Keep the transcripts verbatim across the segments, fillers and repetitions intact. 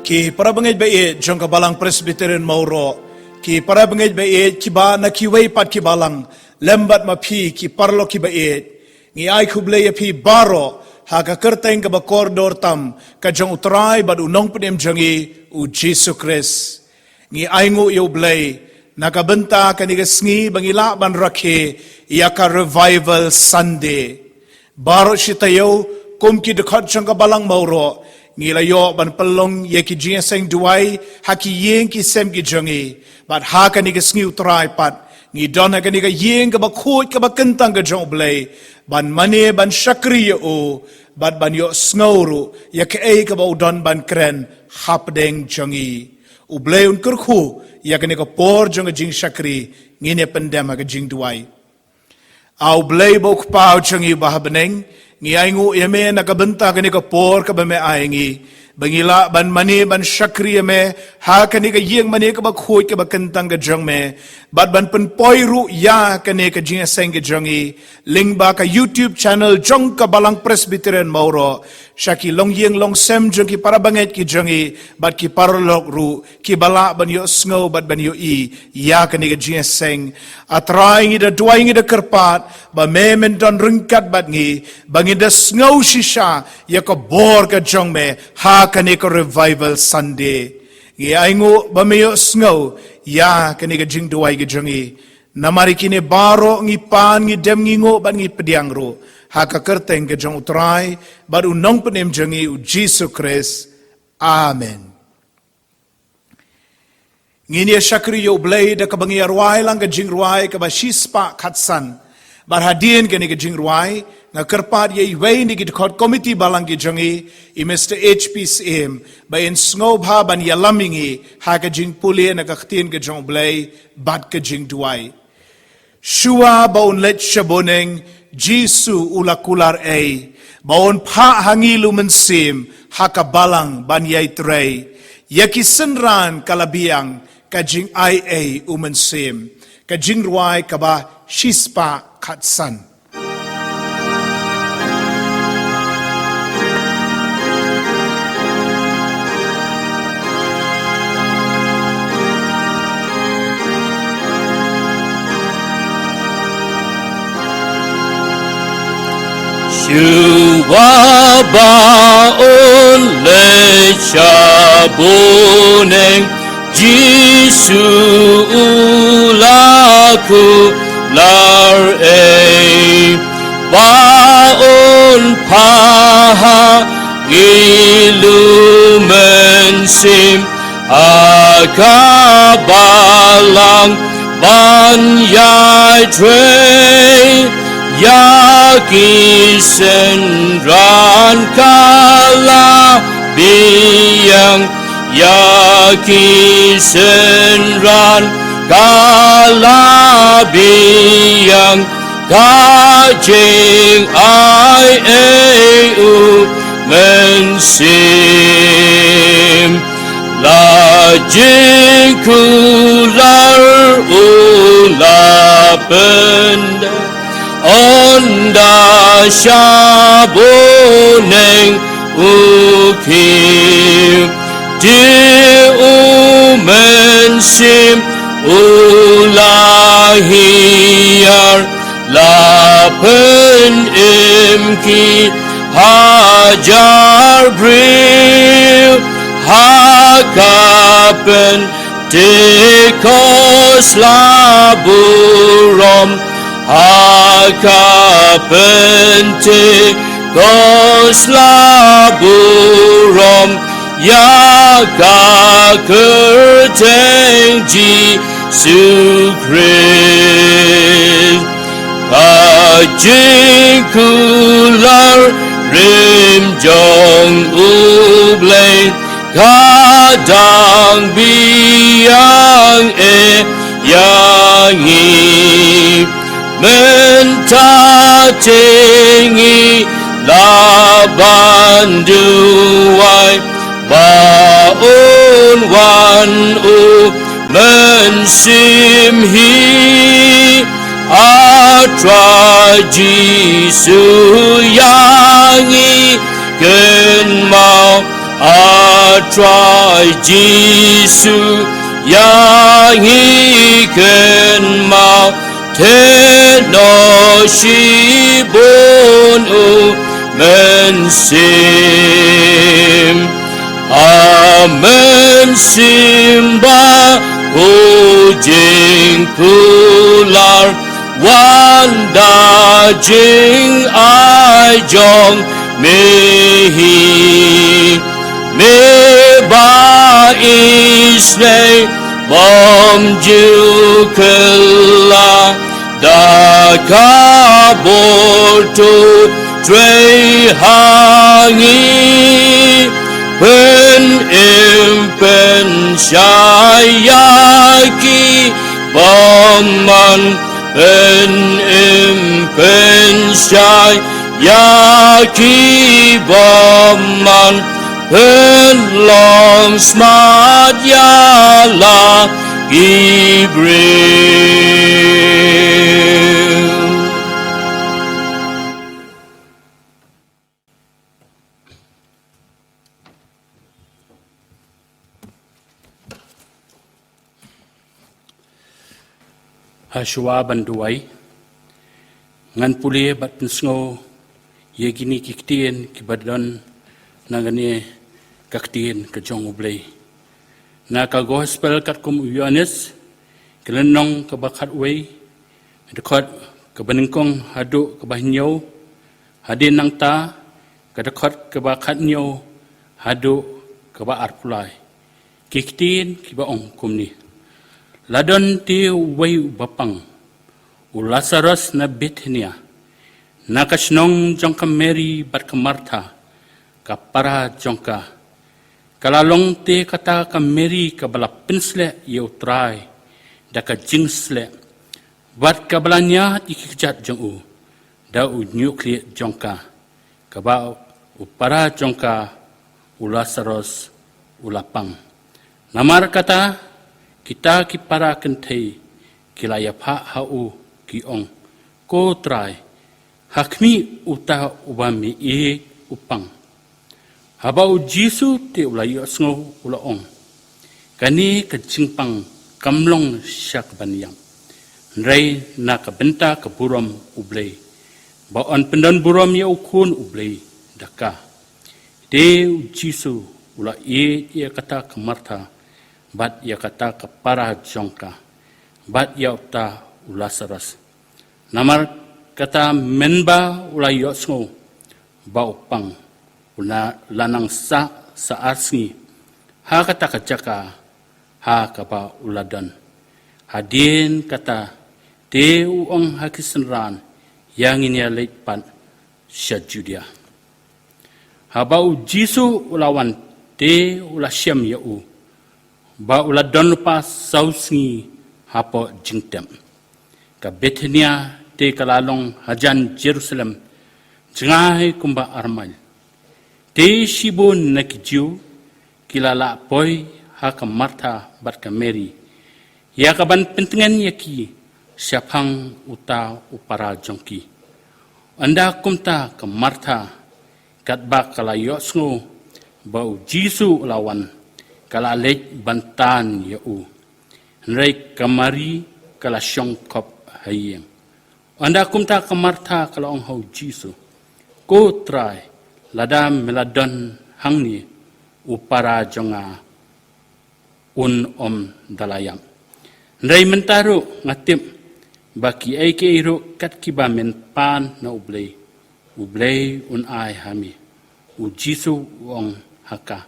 Ki para bangeit ba ïeit jong ka Balang Presbyterian Mawroh, ki para bangeit ba ïeit kiba na kiwei pat ki balang, lem bad ma phi ki paralok kiba ïeit, ngi ai khublei ïa phi baroh ha ka kyrteng kaba kordor tam ka jong U Trai bad U Nongpynim jong ngi, U Jisu Khrist. Ngi ainguh ïa U Blei na ka bynta kane ka sngi ba ngi lah ban rakhe ïa ka Revival Sunday. Baroh shi taïew, kum ki dkhot jong ka Balang Mawroh, ngi la ïoh ban pynlong ïa ki jingïaseng duwai ha ki ïing ki sem ki jong ngi. Bad ha kane ka sngi U Trai pat, ngi don ha kane ka ïing kaba khuid kaba kyntang ka jong U Blei, ban mane ban shakri ïa U, bad ban ïohsngew ruh ïa kaei kaba U don ban kren hapdeng jong ngi. U Blei un kyrkhu ïa kane ka por jong ka jingshakri. Ngin ïa pyndem ha ka jingduwai. A U Blei ba U Kpa jong ngi uba ha bneng, ngi ainguh ïa Me na ka bynta kane ka por kaba Me ai ngi, ba ngi lah ban mane ban shakri ïa Me ha kane ka ïing mane kaba khuid kaba kyntang ka jong Me, bad ban pynpoi ruh ïa kane ka jingïaseng ka jong ngi lyngba ka YouTube channel jong ka Balang Presbyterian Mawroh, sha ki longïing longsem jong ki para bangeit ki jong ngi bad ki paralok ruh kiba lah ban ïohsngew bad ban ïohi ïa kane ka jingïaseng. A Trai, ngi da duwai, ngi da kyrpad ba Me Men don ryngkat bad ngi, ba ngin da sngew shisha ïa ka bor ka jong Me ha kane ka Revival Sunday. Ngi ainguh ba Me ïohsngew ïa kane ka jingduwai ka jong ngi. Namar ïa kine baroh ngi pan, ngi dem, ngi nguh bad ngi pdiang ruh ha ka kyrteng ka jong U Trai bad U Nongpynim jong ngi, U Jisu Khrist. Amen. Ngin ïa shakri ïa U Blei da kaba ngi ïa rwai lang ka jingrwai kaba shispah khatsan. Bad hadien kane ka jingrwai, nga kyrpad ïa iwei na ki dkhot komiti balang ki jong ngi, i Mister H P Syiem, ba in sngewbha ban ïalam ïa ngi ha ka jingpule na ka Ktien ka jong U Blei bad ka jingduwai. Shuwa ba Un leit sha bneng, Jisu u la kular ei, ba Un phah ha ngi la U Mynsiem ha ka balang ban ïai trei. Ïa ki synran ka la biang ka jingai ei U Mynsiem. Ka jingrwai kaba shispah khatsan. Shuwa ba Un leit sha bneng, Jisu u la kular ei, ba Un phah ha ngi la U Mynsiem ha ka balang ban ïai trei. Ïa ki synran ka la biang, ïa ki synran ka la biang ka jingai ei U Mynsiem. La jingkular u la pyndep, ynda sha bneng u kiew. Te U Mynsiem u la hiar, la pynim ki hajar briew ha ka Pentekost la burom, ha ka Pentekost la burom, ïa ka kyrteng Jisu Khrist. Ka jingkular rim jong U Blei ka dang biang ei ïa ngi. Mynta te ngi lah ban duwai ba un wan U Mynsiem hi. A Trai Jisu, ïa ngi kynmaw A Trai Jisu, ïa ngi kynmaw, theh noh shibun u mynsiem. A mynsiem ba u jingkular, wan da jingai jong me hi. Me ba isynei bym ju kylla, da ka bor to trei ha ngi. Pynim pynshai ïa ki bymman, pynim pynshai ïa ki bymman, pynlong smat ïa la ki briew. Hashwa ban duwai, ngan pule bad pynsngew ïa kine ki ktien kiba don na kane ka ktien ka jong U Blei. Na ka Gospel katkum u Ïoannis, ka lynnong kaba khatwei, dkhot kaba nyngkong haduh kaba hynñiew, hadien nangta ka dkhot kaba khathynñiew haduh kaba arphew lai. Ki ktien kiba ong kumne: La don te uwei uba pang, u Lasaros na Bethania, na ka shnong jong ka Mary bad ka Martha, ka para jong ka. Ka la long te kata ka Mary kaba la pynsleh ïa U Trai da ka jingsleh, bad kaba la ñiad ïa ki kjat jong u da u ñiuhkhlieh jong ka, kaba u para jong ka u Lasaros u la pang. Namar kata, kita ki para kynthei ki la ïaphah ha u, ki ong: Ko Trai, ha khmih uta uba me ïeit u pang. Haba U Jisu te u la ïohsngew, u la ong: Kane ka jingpang kam long sha ka ban ïap, hynrei na ka bynta ka burom U Blei, ba yn pyndon burom ïa U Khun U Blei da ka. Te U Jisu u la ïeit ïa kata ka Martha, bad ïa kata ka para jong ka, bad ïa uta u Lasaros. Namar kata, mynba u la ïohsngew ba u pang, u la nang sah sa ar sngi ha kata ka jaka ha kaba u la don. Hadien kata te u ong ha ki synran: Ïa ngin ïaleit pat sha Judia. Haba U Jisu u la wan, te u la shem ïa u ba u la don lypa saw sngi hapoh jingtep. Ka Bethania te ka la long hajan Jerusalem jngai kumba ar mail. Te shibun na ki Jiw ki la lah poi ha ka Martha bad ka Mary, ïa ka ban pyntngen ïa ki shaphang uta u para jong ki. Ynda kumta ka Martha, katba ka la ïohsngew ba U Jisu u la wan, ka la leit ban tan ïa u. Hynrei ka Mari ka la shong khop ha ïing. Ynda kumta ka Martha ka la ong ha U Jisu: Ko Trai, lada me la don hangne, u para jong nga un ym da la ïap. Hynrei mynta ruh nga tip ba kiei kiei ruh kat kiba men pan na U Blei, U Blei un ai ha me. U Jisu u ong ha ka: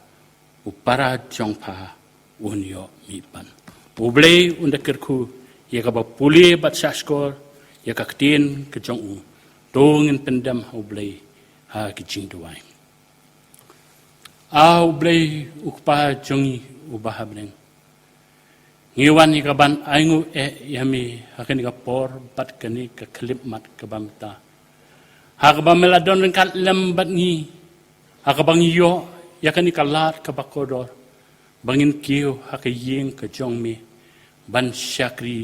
U para jong pha un ïoh mih pat. U Blei un da kyrkhu ïa kaba pule bad shahshkor ïa ka ktien ka jong u. To ngin pyndem ha U Blei ha ki jingduwai. A U Blei, U Kpa jong ngi uba ha bneng, ngi wan ïa ka ban ainguh eh ïa me ha kane ka por bad kane ka khyllipmat kaba mynta, ha kaba me la don ryngkat lem bad ngi, ha kaba ngi ïoh ïa kane ka lad kaba kordor ba ngin kiew ha ka ïing ka jong me ban shakri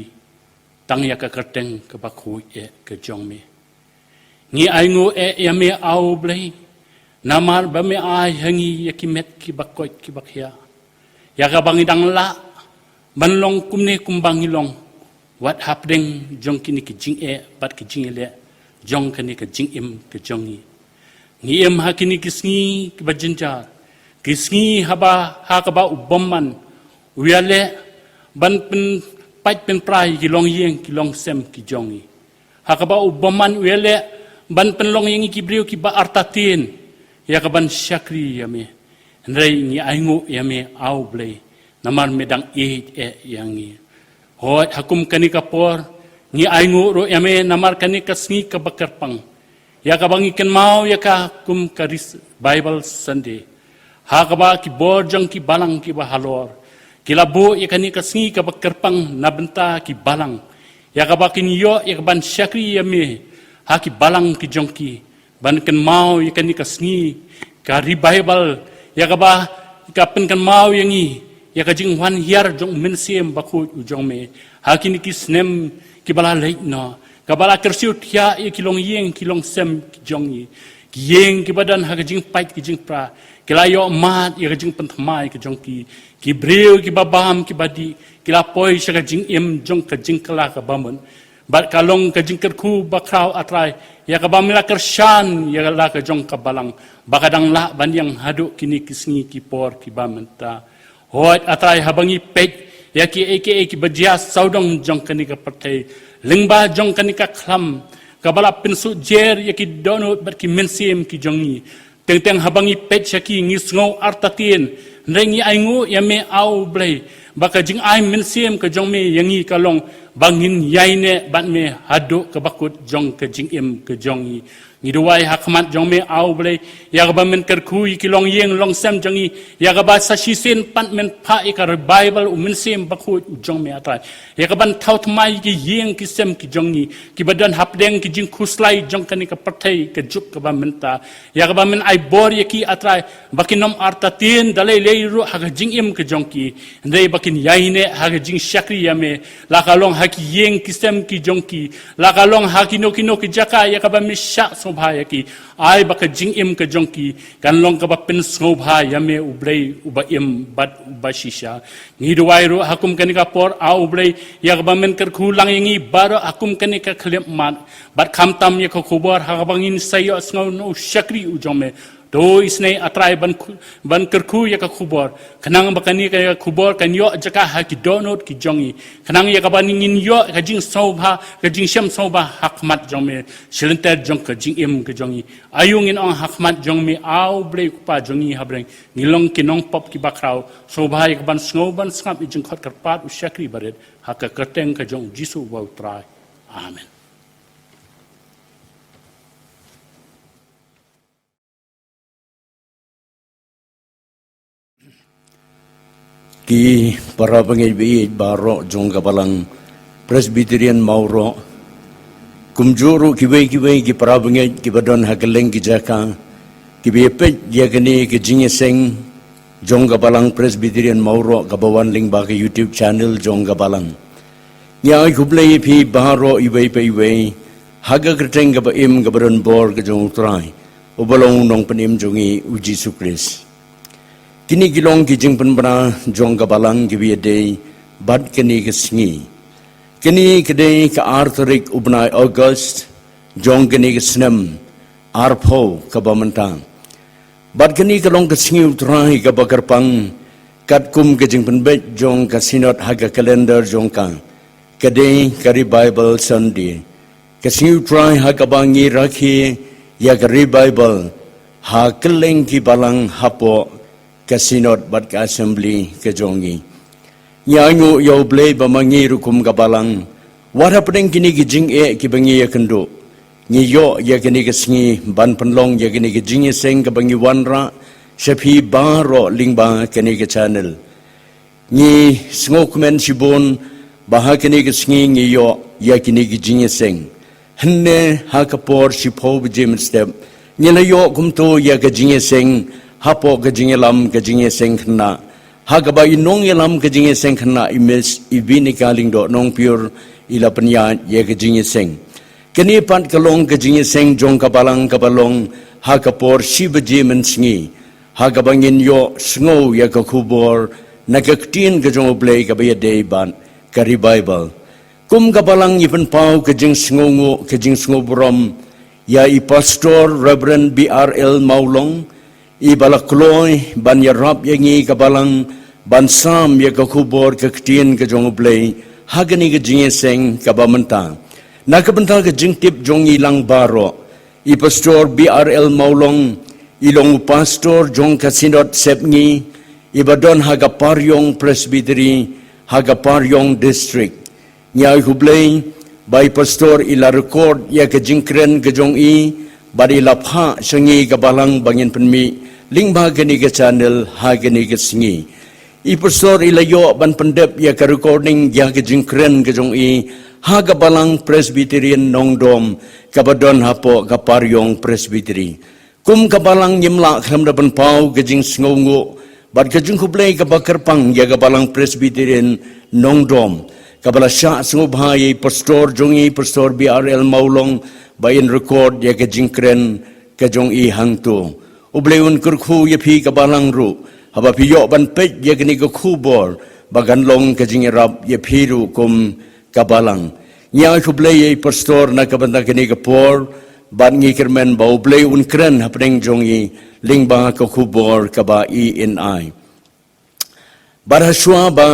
tang ïa ka kyrteng kaba khuid eh ka jong me. Ngi ainguh eh ïa me, A U Blei, Namar ba me ai ha ngi ïa ki met kiba koit kiba khiah, ïa kaba ngi dang lah ban long kumne kumba ngi long wat hapdeng jong kine ki jingeh bad ki jingïaleh jong kane ka jingim ka jong ngi. Ngi im ha kine ki sngi kiba jynjar, ki sngi haba ha kaba u bymman u ïaleh ban pynpait pynpra ïa ki longïing ki longsem ki jong ngi. Ha kaba u bymman u ïaleh ban pynlong ïa ngi ki briew kiba artatien ïa kaban shakri ïa me. Hynrei ngi ainguh ïa me, A U Blei, namar me dang ïeit eh ïa ngi. Hooid, ha kum kane ka por ngi ainguh ruh ïa me namar kane ka sngi kaba kyrpang, ïa kaba ngi kynmaw ïa ka kum ka Res-, Bible Sunday, ha kaba ki bor jong ki balang kiba halor ki la buh ïa kane ka sngi kaba kyrpang na bynta ki balang, ïa kaba kin ïoh ïa kaban shakri ïa me ha ki balang ki jong ki, ban kynmaw ïa kane ka sngi ka revival, ïa kaba ka pynkynmaw ïa ngi ïa ka jingwan hiar jong u Mynsiem Bakhuid u jong me ha kine ki snem kiba la leit noh, kaba la kyrsiew thiah ïa ki longïing ki longsem ki jong ngi. Ki ïing kiba don ha ka jingpait ka jingpra ki la ïoh mad ïa ka jingpynthymmai ka jong ki. Ki briew kiba bam kiba dih ki la poi sha ka jingim jong ka jingkylla kaba mut. Bad ka long ka jingkyrkhu bakhraw, A Trai, ïa kaba me la kyrshan ïa la ka jong ka balang ba ka dang lah ban ïeng haduh kine ki sngi ki por kiba mynta. Hooid, A Trai, haba ngi peit ïa kiei kiei kiba jia sawdong jong kane ka pyrthei, lyngba jong kane ka khlam kaba la pynsuhjer ïa ki dohnud bad ki mynsiem ki jong ngi, teng teng haba ngi peit sha ki ngi sngew artatien. Hynrei ngi ainguh ïa me, A U Blei, ba ka jingai Mynsiem ka jong me ïa ngi ka long ba ngin ïaineh bad me haduh kaba kut jong ka jingim ka jong ngi. Ngi duwai ha khmat jong me, A U Blei, ïa kaba men kyrkhu ïa ki longïing longsem jong ngi, ïa kaba sa shisien pat men phah ïa ka revival u Mynsiem Bakhuid u jong me, A Trai, ïa kaban thaw thymmai ïa ki ïing ki sem ki jong ngi kiba don hapdeng ki jingkhuslai jong kane ka pyrthei ka juk kaba mynta. Ïa kaba men ai bor ïa ki, A Trai, ba kin ym artatien da lei lei ruh ha ka jingim ka jong ki, hynrei ba kin ïaineh ha ka jingshakri ïa me, la ka long ha ki ïing ki sem ki jong ki, la ka long ha kino kino ki jaka ïa kaba me shah sngewbha ïa ki. Ai ba ka jingim ka jong ki kan long kaba pynsngewbha ïa me, U Blei uba im bad uba shisha. Ngi duwai ruh ha kum kane ka por, A U Blei, ïa kaba men kyrkhu lang ïa ngi baroh ha kum kane ka khyllipmat, bad khamtam ïa ka khubor ha kaba ngin sa ïohsngew na u shakri u jong me. To isynei, A Trai, ban khu-, ban kyrkhu ïa ka khubor, khnang ba kane ka khubor kan ïoh jaka ha ki dohnud ki jong ngi, khnang ïa kaba ngin ïoh ka jingsngewbha, ka jingshem sngewbha ha khmat jong me, shi lynter jong ka jingim ka jong ngi. Aïu ngin ong ha khmat jong me, A U Blei Kpa jong ngi ha bneng, ngi long ki nongpop kiba khraw. Sngewbha ïa kaban sngew ban sngap ïa ka jingkhot kyrpad u shakri barit, ha ka kyrteng ka jong U Jisu uba U Trai. Amen. Ki para bangeit ba ïeit baroh jong ka Balang Presbyterian Mawroh, kumjuh ruh kiwei kiwei ki para bangeit kiba don ha kylleng ki jaka kiba ïa peit ïa kane ka jingïaseng jong ka Balang Presbyterian Mawroh kaba wan lyngba ka YouTube channel jong ka Balang. Ngi ai khublei ïa phi baroh iwei pa iwei ha ka kyrteng kaba im kaba don bor ka jong U Trai, uba long U Nongpynim jong ngi U Jisu Khrist. Kine ki long ki jingpynbna jong ka Balang kiba ïadei bad kane ka sngi. Kane ka dei ka ar tarik u bnai August jong kane ka snem arphew kaba mynta. Bad kane ka long ka sngi U Trai kaba kyrpang, katkum ka jingpynbeit jong ka Synod ha ka calendar jong ka, ka dei ka Revival Sunday. Ka sngi U Trai ha kaba ngi rakhe ïa ka revival ha kylleng ki balang hapoh ka Synod bad ka Assembly ka jong ngi. Ngi ainguh ïa U Blei ba ma ngi ruh kum ka Balang, wat hapdeng kine ki jingeh kiba ngi ïakynduh, ngi ïoh ïa kane ka sngi ban pynlong ïa kane ka jingïaseng kaba ngi wanrah sha phi baroh lyngba kane ka channel. Ngi sngewkmen shibun ba ha kane ka sngi ngi ïoh ïa kine ki jingïaseng. Hynne ha ka por shiphew baje mynstep, ngi la ïoh kumto ïa ka jingïaseng hapoh ka jingïalam ka jingïaseng khynnah, ha kaba i nongïalam ka jingïaseng khynnah, i Miss Evinika Lyngdoh Nongpyiur, i la pynïaid ïa ka jingïaseng. Kane pat ka long ka jingïaseng jong ka Balang kaba long ha ka por shi baje mynsngi, ha kaba ngin ïohsngew ïa ka khubor na ka ktien ka jong U Blei kaba ïadei bad ka revival. Kum ka balang ngi pynpaw ka jingsngewnguh, ka jingsngewburom ïa i Pastor Reverend B R L Mawlong, i ba la kloi ban ïarap ïa ngi ka balang ban sam ïa ka khubor ka ktien ka jong U Blei ha kane ka jingïaseng kaba mynta. Na ka bynta ka jingtip jong ngi lang baroh, i Pastor B R L Mawlong i long u pastor jong ka Synod Sepngi, i ba don ha ka Pariong Presbytery, ha ka Pariong District. Ngi ai khublei ba i Pastor i la record ïa ka jingkren ka jong i bad i la phah sha ngi ka balang ba ngin pynmih lyngba kane ka channel ha kane ka sngi. I Pastor i la ïoh ban pyndep ïa ka recording ïa ka jingkren ka jong i ha ka balang Presbyterian Nongdom kaba don hapoh ka Pariong Presbytery. Kum ka balang ngim lah khlem da pynpaw ka jingsngewnguh bad ka jingkhublei kaba kyrpang ïa ka balang Presbyterian Nongdom kaba la shah sngewbha ïa i Pastor jong i, Pastor B R L Mawlong, ba in record ïa ka jingkren ka jong i hangto. U Blei un kyrkhu ïa phi ka balang ruh haba phi ïoh ban peit ïa kane ka khubor ba kan long ka jingïarap ïa phi ruh kum ka balang. Ngi ai khublei ïa i Pastor na ka bynta kane ka por bad ngi kyrmen ba U Blei un kren hapdeng jong i lyngba ka khubor kaba i in ai. Bad ha shuwa ba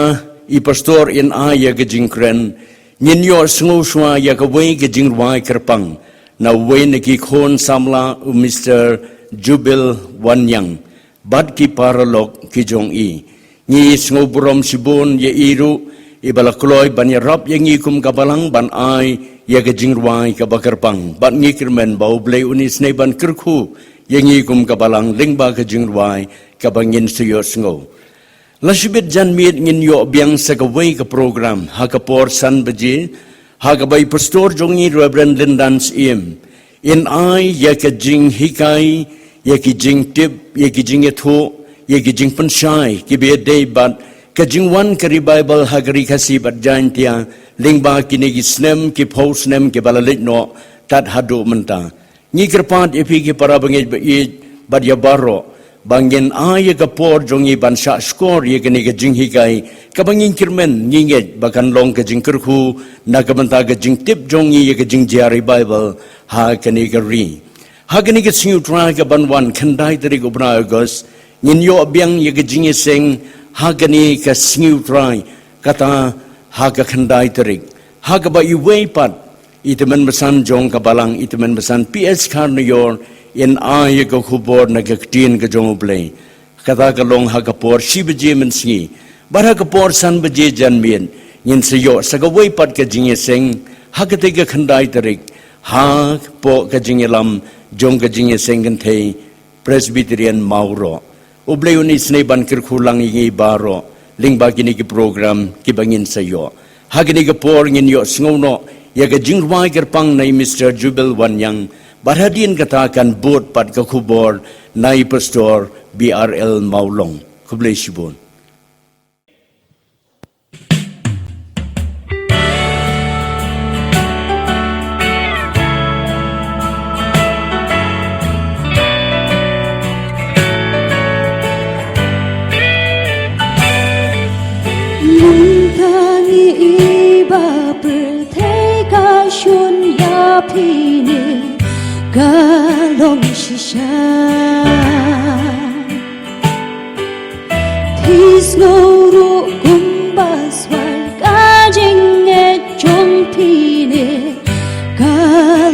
i Pastor in ai ïa ka jingkren, ngin ïohsngew shuwa ïa kawei ka jingrwai kyrpang na uwei na ki khun samla, u Mister Jubil Wanniang bad ki paralok ki jong i. Ngi sngewburom shibun ïa i ruh i ba la kloi ban ïarap ïa ngi kum ka balang ban ai ïa ka jingrwai kaba kyrpang. Bad ngi kyrmen ba U Blei un isynei ban kyrkhu ïa ngi kum ka balang lyngba ka jingrwai kaba ngin sa ïohsngew. Lashibit janmiet ngin ïoh biang sa kawei ka program ha ka por san baje, ha kaba i Pastor jong ngi Reverend Lyndan Syiem in ai ïa ka jinghikai, ïa ki jingtip, ïa ki jingïathuh, ïa ki jingpynshai kiba ïadei bad ka jingwan ka revival ha ka Ri Khasi bad Jaintia lyngba kine ki snem, ki phew snem kiba la leit noh tad haduh mynta. Ngi kyrpad ïa phi ki para bangeit ba ïeit bad ïa baroh ba ngin ai ïa ka por jong ngi ban shah shkor ïa kane ka jinghikai kaba ngi kyrmen, ngi ngeit ba kan long ka jingkyrkhu na ka bynta ka jingtip jong ngi ïa ka jingjia revival ha kane ka ri. Ha kane ka sngi U Trai kaban wan, khyndai tarik u bnai August, ngin ïoh biang ïa ka jingïaseng ha kane ka sngi U Trai, kata ha ka khyndai tarik, ha kaba iwei pat i tymmen basan jong ka balang, i tymmen basan P S Kharnaior, in ai ïa ka khubor na ka ktien ka jong U Blei. Kata ka long ha ka por shi baje mynsngi. Bad ha ka por san baje janmiet ngin sa ïoh sa kawei pat ka jingïaseng ha katei ka khyndai tarik, hapoh ka jingïalam jong ka jingïaseng kynthei Presbyterian Mawroh. U Blei un isynei ban kyrkhu lang ïa ngi baroh lyngba kine ki program kiba ngin sa ïoh. Ha kine ki por ngin ïohsngew noh ïa ka jingrwai kyrpang na i Mister Jubil Wanniang, bad hadien kata kan bud pat ka khubor na i Pastor B R L Mawlong. Khublei shibun. Nangta ngi i ba pyrthei ka shun ïa phi ne ka long shisha. Phi sngew ruh kumba swai ka jingngeit jong phi ne ka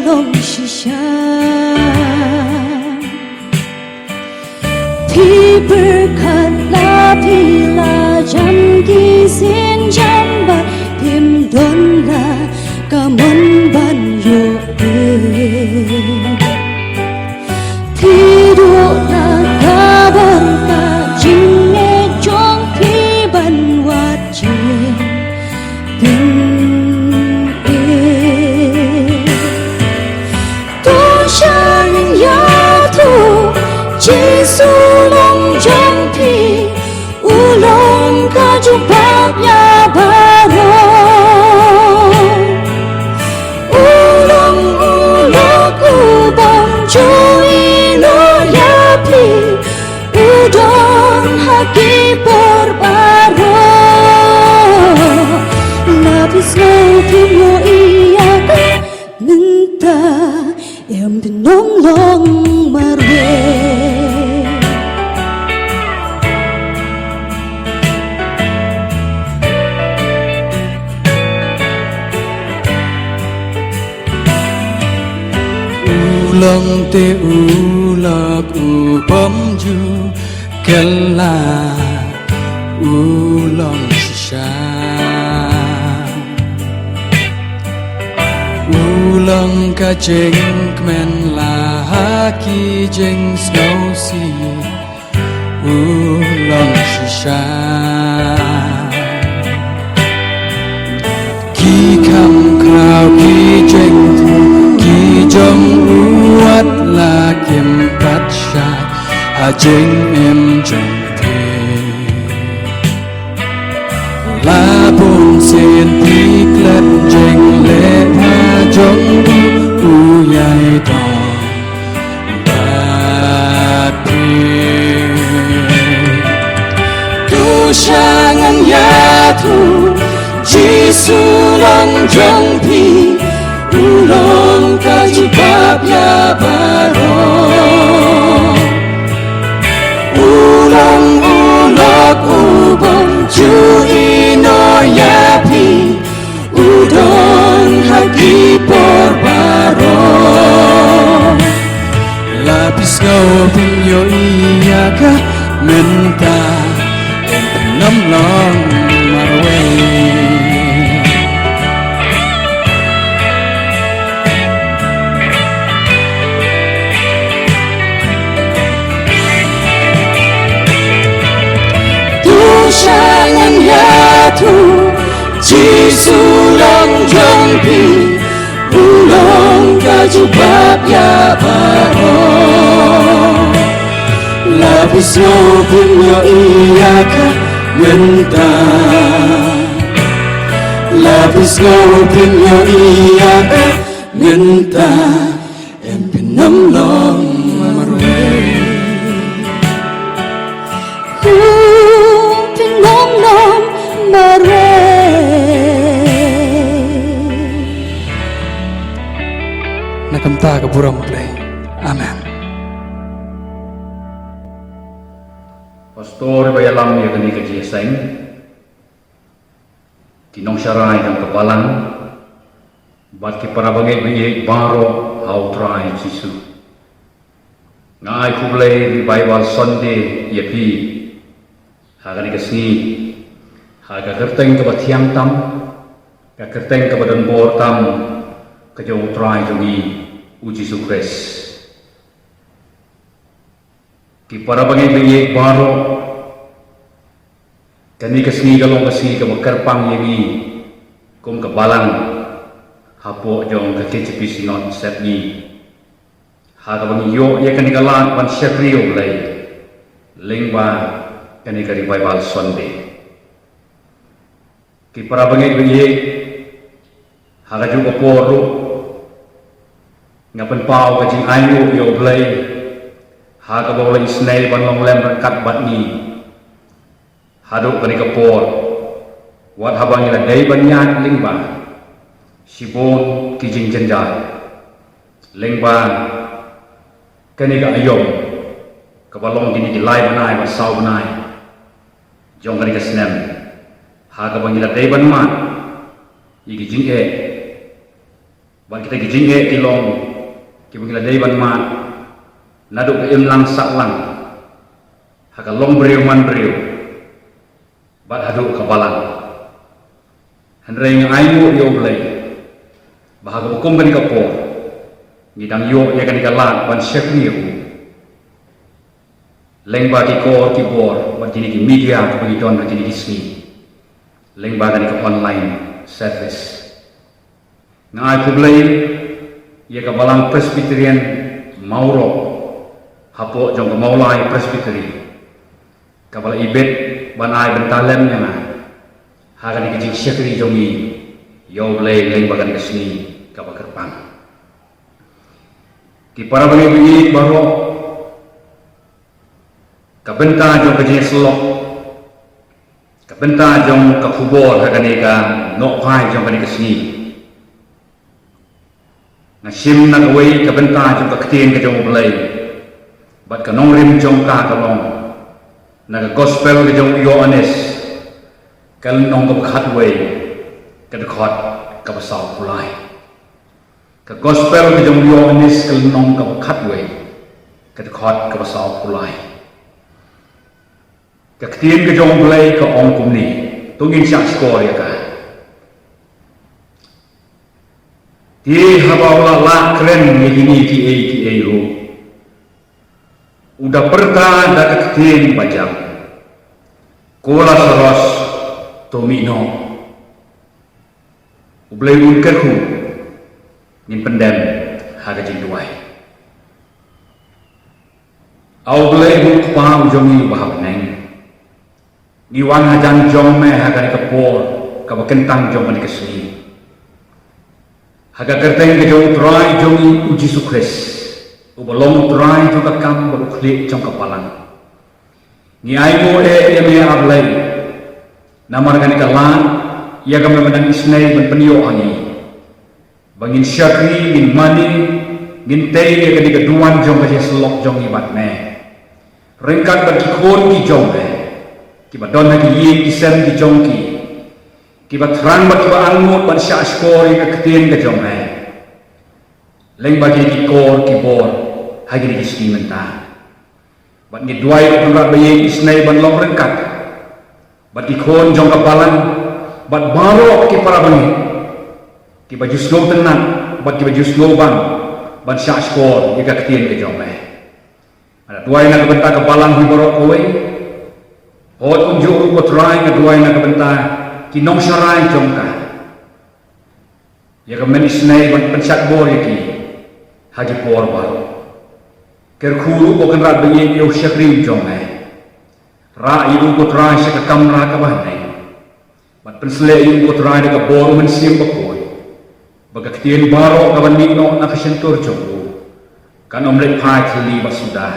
long shisha. Phi pyrkhat la phi la jam ki sienjam bad phim don la ka mon ban ïoh. Phi duh la ka bor ka jingngeit jong phi ban wad jingpynim. To shah ïathuh, Jisu long jong phi, u long ka jubab ïa baroh. Ki por baroh la phi sngew phi ïohi ïa ka, mynta em phin ym long marwei. U long te u lok u bym ju kylla, u long shisha. U long ka jingkmen la ha ki jingsngewsih, u long shisha. Ki kham khraw ki jingthmu ki jong u wat la kim pat shai ha jingim jong phi. La bun sien phi klet jingleh ha jong u, u ïai don bad phi. To sha ngan ïathuh, Jisu long jong phi, u long ka jubab ïa baroh. U long u lok u bym ju ïehnoh ïa phi, u don ha ki por baroh. La phi sngew phin ïohi ïa ka mynta, em phin ym long marwei. To sha ngan ïathuh, Jisu long jong phi, u long ka jubab ïa baroh. La phi sngew phin ïohi ïa ka mynta, la phi sngew phin ïohi ïa ka mynta, em phin ym long marwei. Em phin ym long marwei. Na ka bynta ka burom U Blei. Amen. Pastor ba ïalam ïa kane ka jingïaseng, ki nongsharai jong ka balang, bad ki para bangeit bangeit baroh ha U Trai Jisu. Nga ai khublei Revival Sunday ïa phi ha kane ka sngi, ha ka kyrteng kaba thiang tam, ka kyrteng kaba donbor tam ka jong U Trai jong ngi U Jisu Khrist. Ki para bangeit bangeit baroh, kane ka sngi ka long ka sngi kaba kyrpang ïa ngi kum ka balang hapoh jong ka K J P Synod Sepngi, ha kaba ngi ïoh ïa kane ka lad ban shakri ïa U Blei lyngba kane ka Revival Sunday. Ki para bangeit bangeit, ha kajuh ka por ruh nga pynpaw ka jingainguh ïa U Blei ha kaba u la isynei ban long lem ryngkat bad ngi haduh kane ka por, wat haba ngi la dei ban ïaid lyngba shibun ki jingjynjar, lyngba kane ka aïom kaba long kine ki lai bnai bad saw bnai jong kane ka snem, ha kaba ngi la dei ban mad ïa ki jingeh, bad kita ki jingeh ki long kiba ngi la dei ban mad naduh ka imlang sahlang, ha ka long briew man briew, bad haduh ka balang. Hynrei nga ainguh ïa U Blei ba ha kaba kum kane ka por ngi dang ïoh ïa kane ka lad ban shakri ïa U lyngba ki kor ki bor bad kine ki media kiba ngi don ha kine ki sngi, lyngba kane ka online service. Nga ai khublei ïa ka Balang Presbyterian Mawroh hapoh jong ka Mawlai Presbytery, kaba la ibit ban ai bynta lem ïa nga ha kane ka jingshakri jong ngi ïa U Blei lyngba kane ka sngi kaba kyrpang. Ki para bangeit bangeit baroh, Ka bynta jong ka jingïasyllok, ka bynta jong ka khubor ha kane ka nohphai jong kane ka sngi. Nga shim na kawei ka bynta jong ka ktien ka jong U Blei, bad ka nongrim jong ka ka long na ka gospel ka jong u Ïoannis, ka lynnong kaba khatwei, ka dkhot kaba sawphew lai. Ka gospel ka jong u Ïoannis, ka lynnong kaba khatwei, ka dkhot kaba sawphew lai. Ka ktien ka jong U Blei ka ong kumne, to ngin shah shkor ïa ka. Te haba u la lah kren ïa kine kiei kiei ruh, u da pyrta da ka ktien bajam, ko Lasaros, to mih noh. U Blei un kyrkhu, ngin pyndem ha ka jingduwai. A U Blei, U Kpa u jong ngi uba ha bneng, ngi wan hajan jong me ha kane ka por kaba kyntang jong kane ka sngi, ha ka kyrteng ka jong U Trai jong ngi U Jisu Khrist, uba long U Trai jong ka kam bad U Khlieh jong ka balang. Ngi ainguh eh ïa me, A Blei, namar kane ka lad ïa kaba me nang isynei ban pynïoh ha ngi, ba ngin shakri, ngin mane, ngin tei ïa kane ka duwan jong ka jingïasyllok jong ngi bad me, ryngkat bad ki khun ki jong me, kiba don ha ki ïing ki sem ki jong ki, kiba thrang bad kiba angnud ban shah shkor ïa ka ktien ka jong me, lyngba kine ki kor ki bor ha kine ki sngi mynta. Bad ngi duwai, ko Kynrad ba ïeit isynei, ban long ryngkat bad ki khun jong ka balang, bad baroh ki para bangeit, kiba ju sngewtynnat bad kiba ju sngewbang ban shah shkor ïa ka ktien ka jong me. Nga da duwai na ka bynta ka balang hi baroh kawei. Hooid, kumjuh ruh, ko Trai, nga duwai na ka bynta ki nongsharai jong ka, ïa ka men isynei ban pynshad bor ïa ki ha ki por baroh. Kyrkhu ruh, ko Kynrad ba ïeit, ïa u shakri u jong me. Rah ïa u, ko Trai, sha ka kamra kaba ha bneng, bad pynsleh ïa u, ko Trai, da ka bor u Mynsiem Bakhuid, ba ka ktien baroh kaban mih noh na ka shyntur jong u kan ym leit phai thylli bad suda,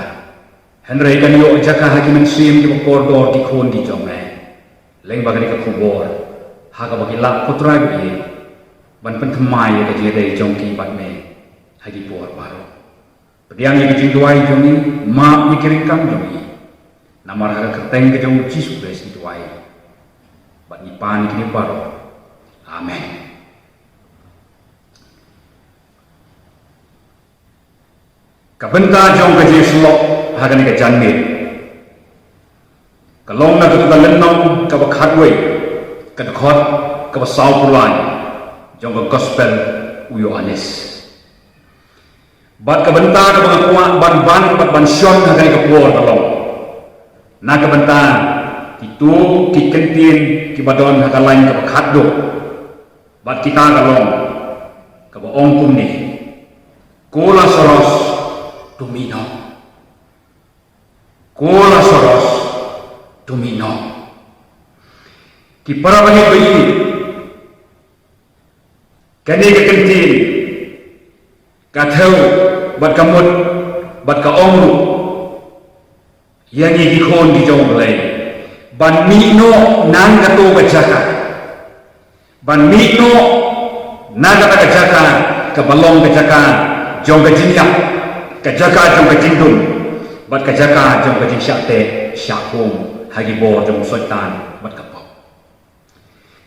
hynrei kan ïoh jaka ha ki mynsiem kiba kordor ki khun ki jong me, lyngba kane ka khubor ha kaba ki lah, ko Trai ba ïeit, ban pynthymmai ïa ka jingïadei jong ki bad me ha ki por baroh. Pdiang ïa ka jingduwai jong ngi, map ïa ki ryngkang jong ngi. Namar ha ka kyrteng ka jong U Jisu Khrist ngi duwai bad ngi pan ïa kine baroh. Amen. Ka bynta jong ka jingïasyllok ha kane ka janmiet ka long na katu ka lynnong kaba khatwei, ka dkhot kaba sawphew lai jong ka gospel u Ïoannis. Bad ka bynta kaba nga kwah ban ban bad ban shon ha kane ka por ka long na ka bynta kito ki kyntien kiba don ha ka lain kaba khatduh. Bad kita ka long kaba ong kumne: Ko Lasaros, to mih noh. Ko Lasaros, to mih noh. Ki para bangeit ba ïeit, kane ka kyntien ka thew bad ka mut bad ka ong ruh ïa ngi ki khun ki jong U Blei ban mih noh na kato ka jaka, ban mih noh na kata ka jaka kaba long ka jaka jong ka jingïap, ka jaka jong ka jingdum, bad ka jaka jong ka jingshah teh shah khum ha ki bor jong u Soitan bad ka pop.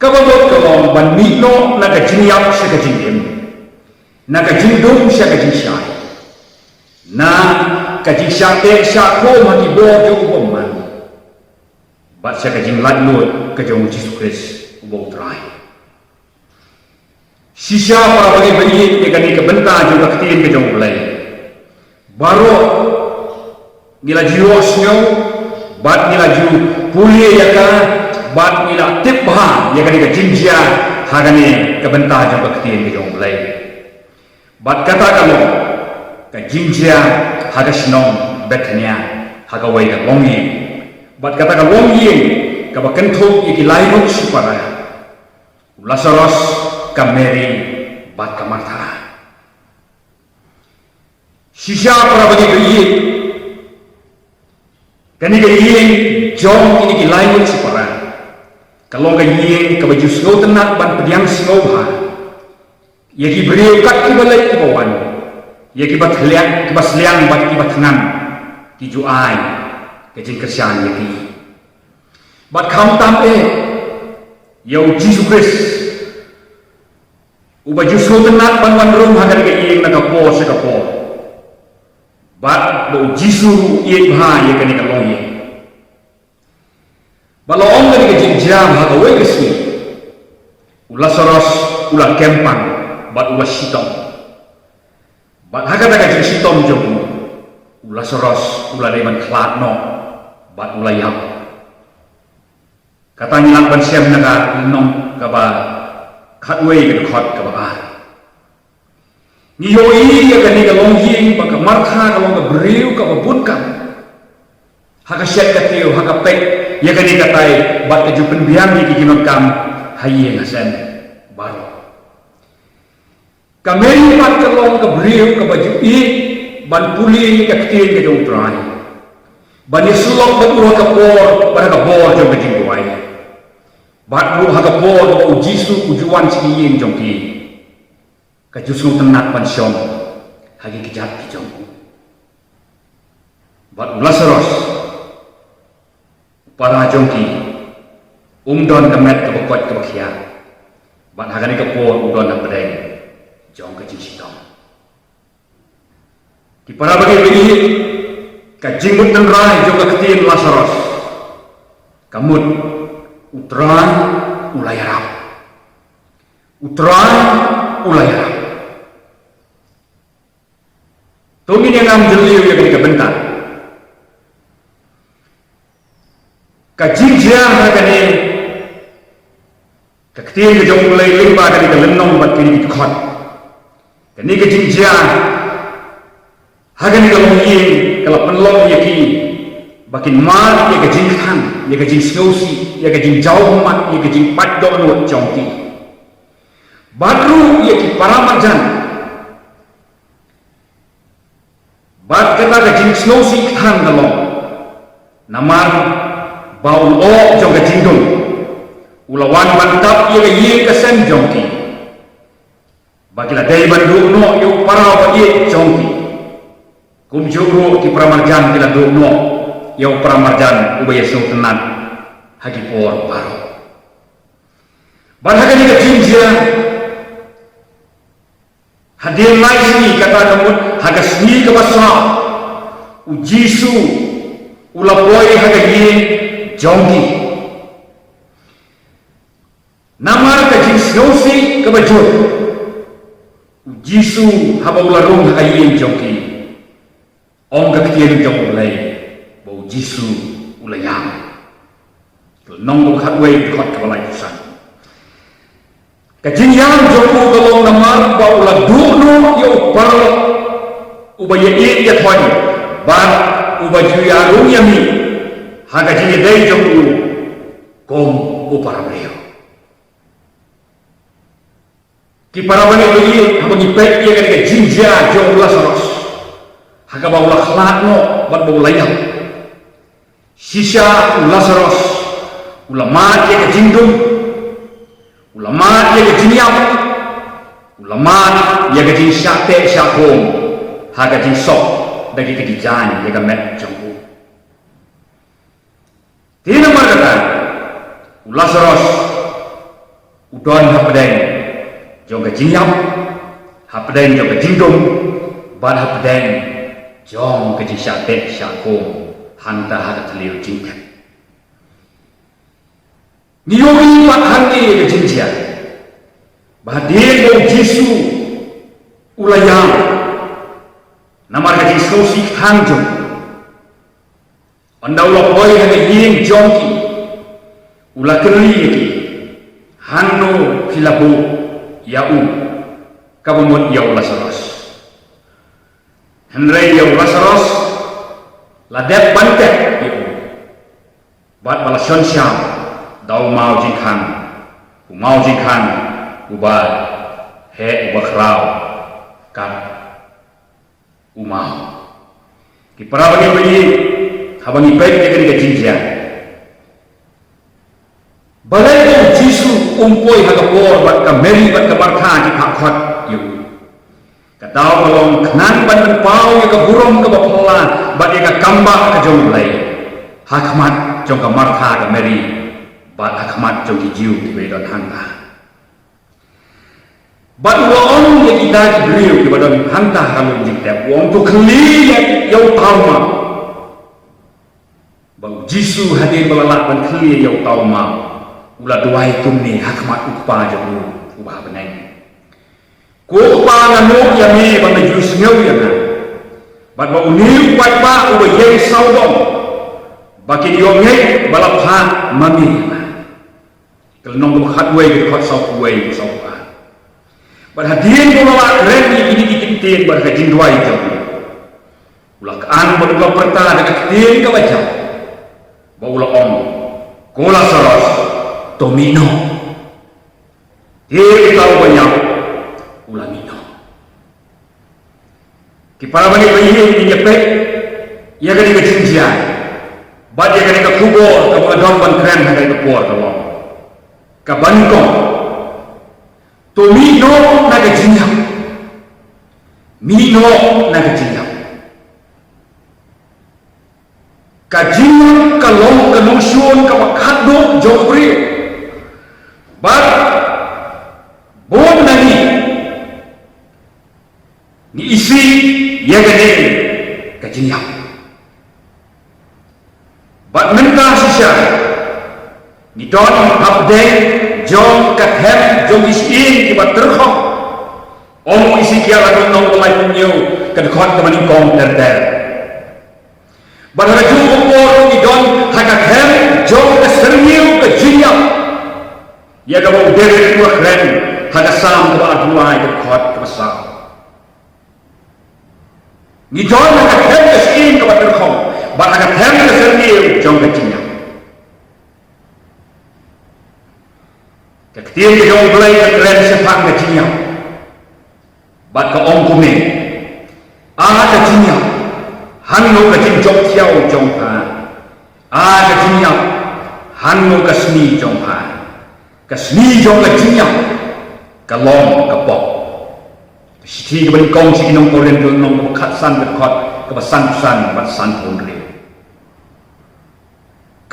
Kaba mut ka long ban mih noh na ka jingïap sha ka jingim, na ka jingdum sha ka jingshai, na ka jingshah teh shah khum ha ki bor jong u bymman, bad sha ka jinglaitluid ka jong u Jisu Khrist uba u Trai. Shisha para bangeit ba ïeit, ïa kane ka bynta jong ka ktien ka jong U Blei, baroh ngi la ju ïohsngew, bad ngi la ju pule ïa ka, bad ngi la tip bha ïa kane ka jingjia ha kane ka bynta jong ka ktien ka jong U Blei. Bad kata ka long ka jingjia ha ka shnong Bethania, ha kawei ka longïing. Bad kata ka longïing kaba kynthup ïa ki laingut shipara, u Lasaros, ka Mary, bad ka Martha. Shisha para bangeit ba ïeit, Kane ka ïing jong kine ki lai ngut shipara ka long ka ïing kaba ju sngewtynnat ban pdiang sngewbha ïa ki briew kat kiba leit kiba wan, ïa kiba tliang, kiba sliang bad kiba thngan, ki ju ai ka jingkyrshan ïa ki. Bad khamtam eh, ïa u Jisu Khrist, uba ju sngewtynnat ban wan rung ha kane ka ïing na ka por sha ka por. Bad ba u Jisu u ïeit bha ïa kane ka longïing. Ba la ong kane ka jingjia ba ha kawei ka sngi u Lasaros u la kem pang bad u la shitom. Bad ha kata ka jingshitom jong u, u Lasaros u la dei ban khlad noh bad u la ïap. Kata ngi lah ban shem na ka lynnong kaba khatwei, ka dkhot kaba ar. Ngi ïohi ïa kane ka longïing ba ka Martha ka long ka briew kaba bun kam ha ka shet ka tiew, ha ka peit ïa kane ka tai bad ka ju pynbiang ïa ki jingdonkam ha ïing ha sem baroh. Ka Mary pat ka long ka briew kaba ju ïeit ban pule ïa ka ktien ka jong u Trai, ban ïasyllok bad u ha ka por bad ha ka bor jong ka jingduwai. Bad ruh ha ka por ba u Jisu u ju wan sha ki ïing jong ki, ka ju sngewtynnat ban shong ha ki kjat ki jong u. Bad u Lasaros, u para jong ki, um don ka met kaba koit kaba khiah. Bad ha kane ka por u don hapdeng jong ka jingshitom. Ki para bangeit, ka jingmut tynrai jong ka ktien Lasaros ka mut, u Trai u la ïarap. U Trai u la ïarap. To ngin ïa ngam jylliew ïa kane ka bynta. Ka jingjia ha kane ka ktien ka jong U Blei lyngba kane ka lynnong bad kine ki dkhot. Kane ka jingjia ha kane ka longïing ka la pynlong ïa ki ba kin mad ïa ka jingkthang, ïa ka jingsngewsih, ïa ka jingjaw ummat, ïa ka jingpait dohnud jong ki. Bad ruh ïa ki para marjan. Bad kata ka jingsngewsih kthang ka long namar ba u lyoh jong ka jingdum u la wan ban tap ïa ka ïing ka sem jong ki. Ba ki la dei ban duh noh ïa u para uba ïeit jong ki. Kumjuh ruh ki para marjan ki la duh noh ïa u para marjan uba ïasngewtynnat ha ki por baroh. Bad ha kane ka jingjia, hadien lai sngi, kata ka mut ha ka sngi kaba saw, u Jisu u la poi ha ka ïing jong ki. Namar ka jingsngewsih kaba jur, u Jisu haba u la rung ha ka ïing jong ki, ong ka ktien jong U Blei ba u Jisu u la ïam. Lynnong kaba khatwei, dkhot kaba laiphew san. Ka jingïam jong u ka long namar ba u la duh noh ïa u paralok uba ïaieit ïathoiñ bad uba ju ïarung ïamih ha ka jingïadei jong u kum u parabriew. Ki para bangeit, haba ngi peit ïa kane ka jingjia jong u Lasaros, ha kaba u la khlad noh bad ba u la ïap. Shisha u Lasaros u la mad ïa ka jingdum, u la mad ïa ka jingïap, u la mad ïa ka jingshah teh shah khum ha ka jingsop da ki kjat jaiñ ïa ka met jong u. Te namar kata u Lasaros u don hapdeng jong ka jingïap, hapdeng jong ka jingdum, bad hapdeng jong ka jingshah teh shah khum hangta ha ka thliew jingtep. Ngi ïohi pat hangne ïa ka jingjia ba hadien ba u Jisu u la ïam namar ka jingsngewsih kthang jong u, ynda u la poi ha ka ïing jong ki, u la kylli ïa ki, hangno phi la buh ïa u, kaba mut ïa u Lasaros. Hynrei ïa u Lasaros la dep ban tep ïa u, bad ba la shon sha da u maw jingkhang, u maw jingkhang uba heh, uba khraw kat u maw. Ki para bangeit, Haba ngi peit ïa kane ka jingjia, balei ba u Jisu um poi ha ka por bad ka Mary bad ka Martha ki phah khot ïa u? Ka daw ka long khnang ban pynpaw ïa ka burom kaba phylla bad ïa ka kambah ka jong U Blei ha khmat jong ka Martha, ka Mary, bad ha khmat jong ki Jiw kiba don hangta. Bad u la ong ïa kita ki briew kiba don hangta ha ka lum jingtep, u ong, to khlieh ïa, ïa uta u map. Bad u Jisu hadien ba la lah ban khlieh ïa uta u map, u la duwai kumne ha khmat u Kpa jong u uba ha bneng: Ko Kpa, nga noh ïa me ba me ju sngew ïa nga, bad ba une u paidbah uba ïeng sawdong ba kin ïoh ngeit ba la phah ma me ïa nga. Ka lynnong kaba khatwei, ka dkhot sawphew wei, sawphew ar. Bad hadien ba u la kren ïa kine ki ktien bad ka jingduwai jong u, u la khan bad u la pyrta da ka ktien kaba jam, ba u la ong, ko Lasaros, to mih noh. Te uta uba ïap u la mih noh. Ki para bangeit ba ïeit, ngin ïa peit ïa kane ka jingjia bad ïa kane ka khubor kaba nga don ban kren ha kane ka por ka long kaba nyngkong. To mih noh na ka jingïap. Mih noh na ka jingïap. Ka jingïap ka long ka nongshun kaba khatduh jong u briew. Bad bun na ngi ngi isih ïa kane ka jingïap. Bad mynta shisha ngi don hapdeng jong ka them jong ki sying kiba tyrkhong. Ong u Esekiel ha ka lynnong ba laiphew hynñiew, ka dkhot kaba nyngkong ter ter. Bad ha kajuh ka por ngi don ha ka them jong ka syrngiew ka jingïap, ïa kaba u David u la kren ha ka Salm kaba arphew lai, ka dkhot kaba saw. Ngi don ha ka them ka sying kaba tyrkhong bad ha ka them ka syrngiew jong ka jingïap. Ka ktien ka jong U Blei ka kren shaphang ka jingïap bad ka ong kumne: A ka jingïap, hangno ka jingjop thiaw jong pha? A ka jingïap, hangno ka sni jong pha? Ka sni jong ka jingïap ka long ka pop. Ka shithi kaba nyngkong sha ki nong Korinth, lynnong kaba khatsan, ka dkhot kaba sanphew san bad sanphew hynriew.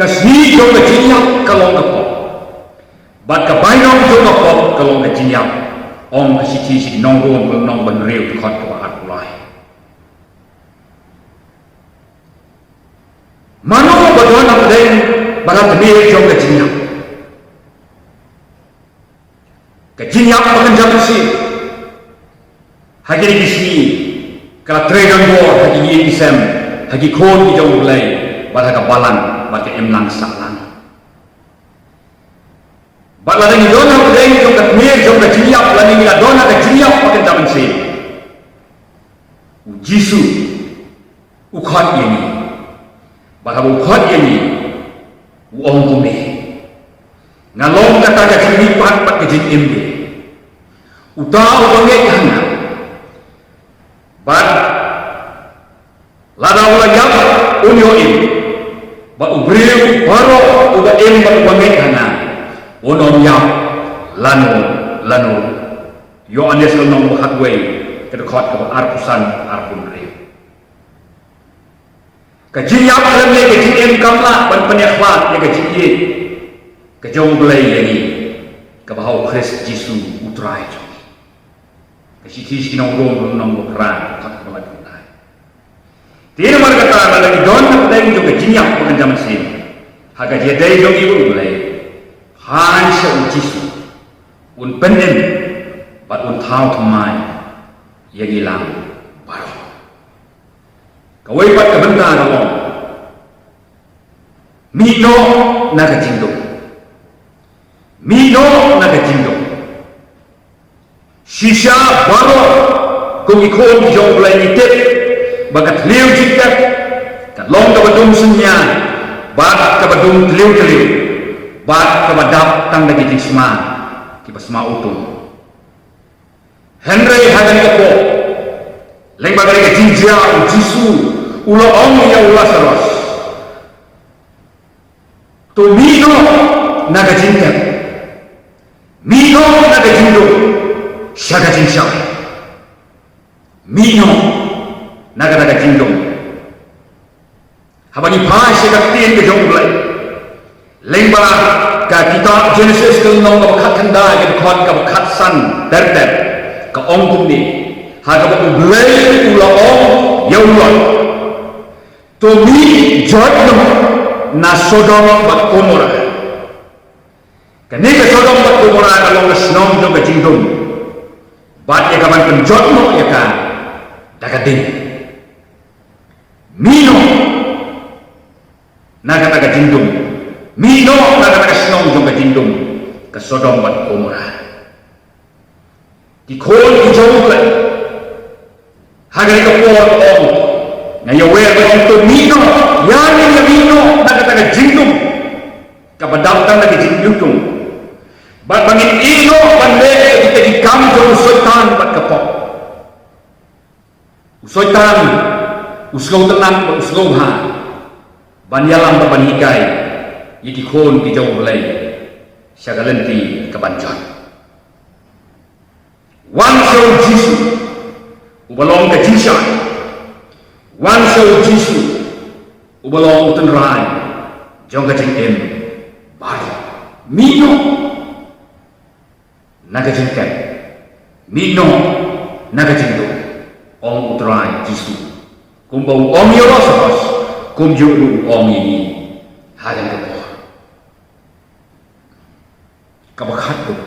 Ka sni jong ka jingïap ka long ka pop, bad ka bainong jong ka pop ka long ka jingïap, ong ka shithi sha ki nong Rom, lynnong ba hynriew, dkhot kaba arphew lai. Mano ba don hapdeng ba la tmier jong ka jingïap? Ka jingïap ba kynja mynsiem. Ha kine ki sngi ka la trei don bor ha ki ïing ki sem, ha ki khun ki jong U Blei, bad ha ka balang bad ka imlang sahlang. Bad lada ngi don hapdeng jong ka tmier jong ka jingïap, lada ngi la don ha ka jingïap ba kynja mynsiem, u Jisu u khot ïa ngi. Bad haba u khot ïa ngi, u ong kumne: Nga long kata ka jingmihpat bad ka jingim. Uta uba ngeit ha nga, bad lada u la ïap, un ïoh im. Bad u briew baroh uba im bad uba ngeit ha nga, un ym ïap lano lano. Ïoannis lynnong ba khatwei, ka dkhot kaba arphew san, arphew hynriew. Ka jingïap lane ka jingim kam lah ban pynïakhlad ïa ka jingïeit ka jong U Blei ïa ngi, kaba ha u Khrist Jisu U Trai jong ngi. Ka shithi sha ki nong Rom, lynnong ba phra, dkhot kaba laiphew lai. Te namar kata, lada ngi don hapdeng jong ka jingïap ba kynja mynsiem, ha ka jingïadei jong ngi bad U Blei, phai sha u Jisu, un pynim bad un thaw thymmai ïa ngi lang baroh. Kawei pat ka bynta ka long: Mih noh na ka jingdum. Mih noh na ka jingdum. Shisha baroh kum ki khun ki jong U Blei ngi tip ba ka thliew jingtep ka long kaba dum synñia bad kaba dum tliw tliw bad kaba dap tang da ki jingsma kiba sma utum. Hynrei ha kane ka por, lyngba kane ka jingjia, u Jisu u la ong ïa u Lasaros, To mih noh na ka jingtep. Mih noh na ka jingdum sha ka jingshai. Mih noh na ka, na ka jingdum. Haba ngi phai sha ka ktien ka jong U Blei lyngba ka kitab Genesis ka lynnong kaba khatkhyndai, ka dkhot kaba khatsan ter ter, ka ong kumne: Ha kaba U Blei u la ong ïa u Lot, to mih joit noh na Sodom bad Gomorrah. Kane ka Sodom bad Gomorrah ka long ka shnong jong ka jingdum, bad ïa kaban pynjot noh ïa ka da ka ding. Mih noh na kata ka jingdum. Mih noh na kata ka shnong jong ka jingdum, ka Sodom bad Gomorrah. Ki khun ki jong U Blei, ha kane ka por ong, nga ïa wer ba ong to mih noh, ïa ngin ïa mih noh na kata ka jingdum kaba dap tang da ka jingïutung, bad ba ngin ïeh noh ban leh ïa kita ki kam jong u Soitan bad ka pop. U Soitan u sngewtynnat bad u sngewbha ban ïalam bad ban hikai ïa ki khun ki jong U Blei sha ka lynti kaban jot. Wan sha U Jisu uba long ka jingshai. Wan sha U Jisu uba long u tynrai jong ka jingim baroh. Mih noh na ka jingtep. Mih noh na ka jingdum, ong U Trai Jisu. Kumba u ong ïa u Lasaros, kumjuh ruh u ong ïa ngi ha kane ka por. Kaba khatduh,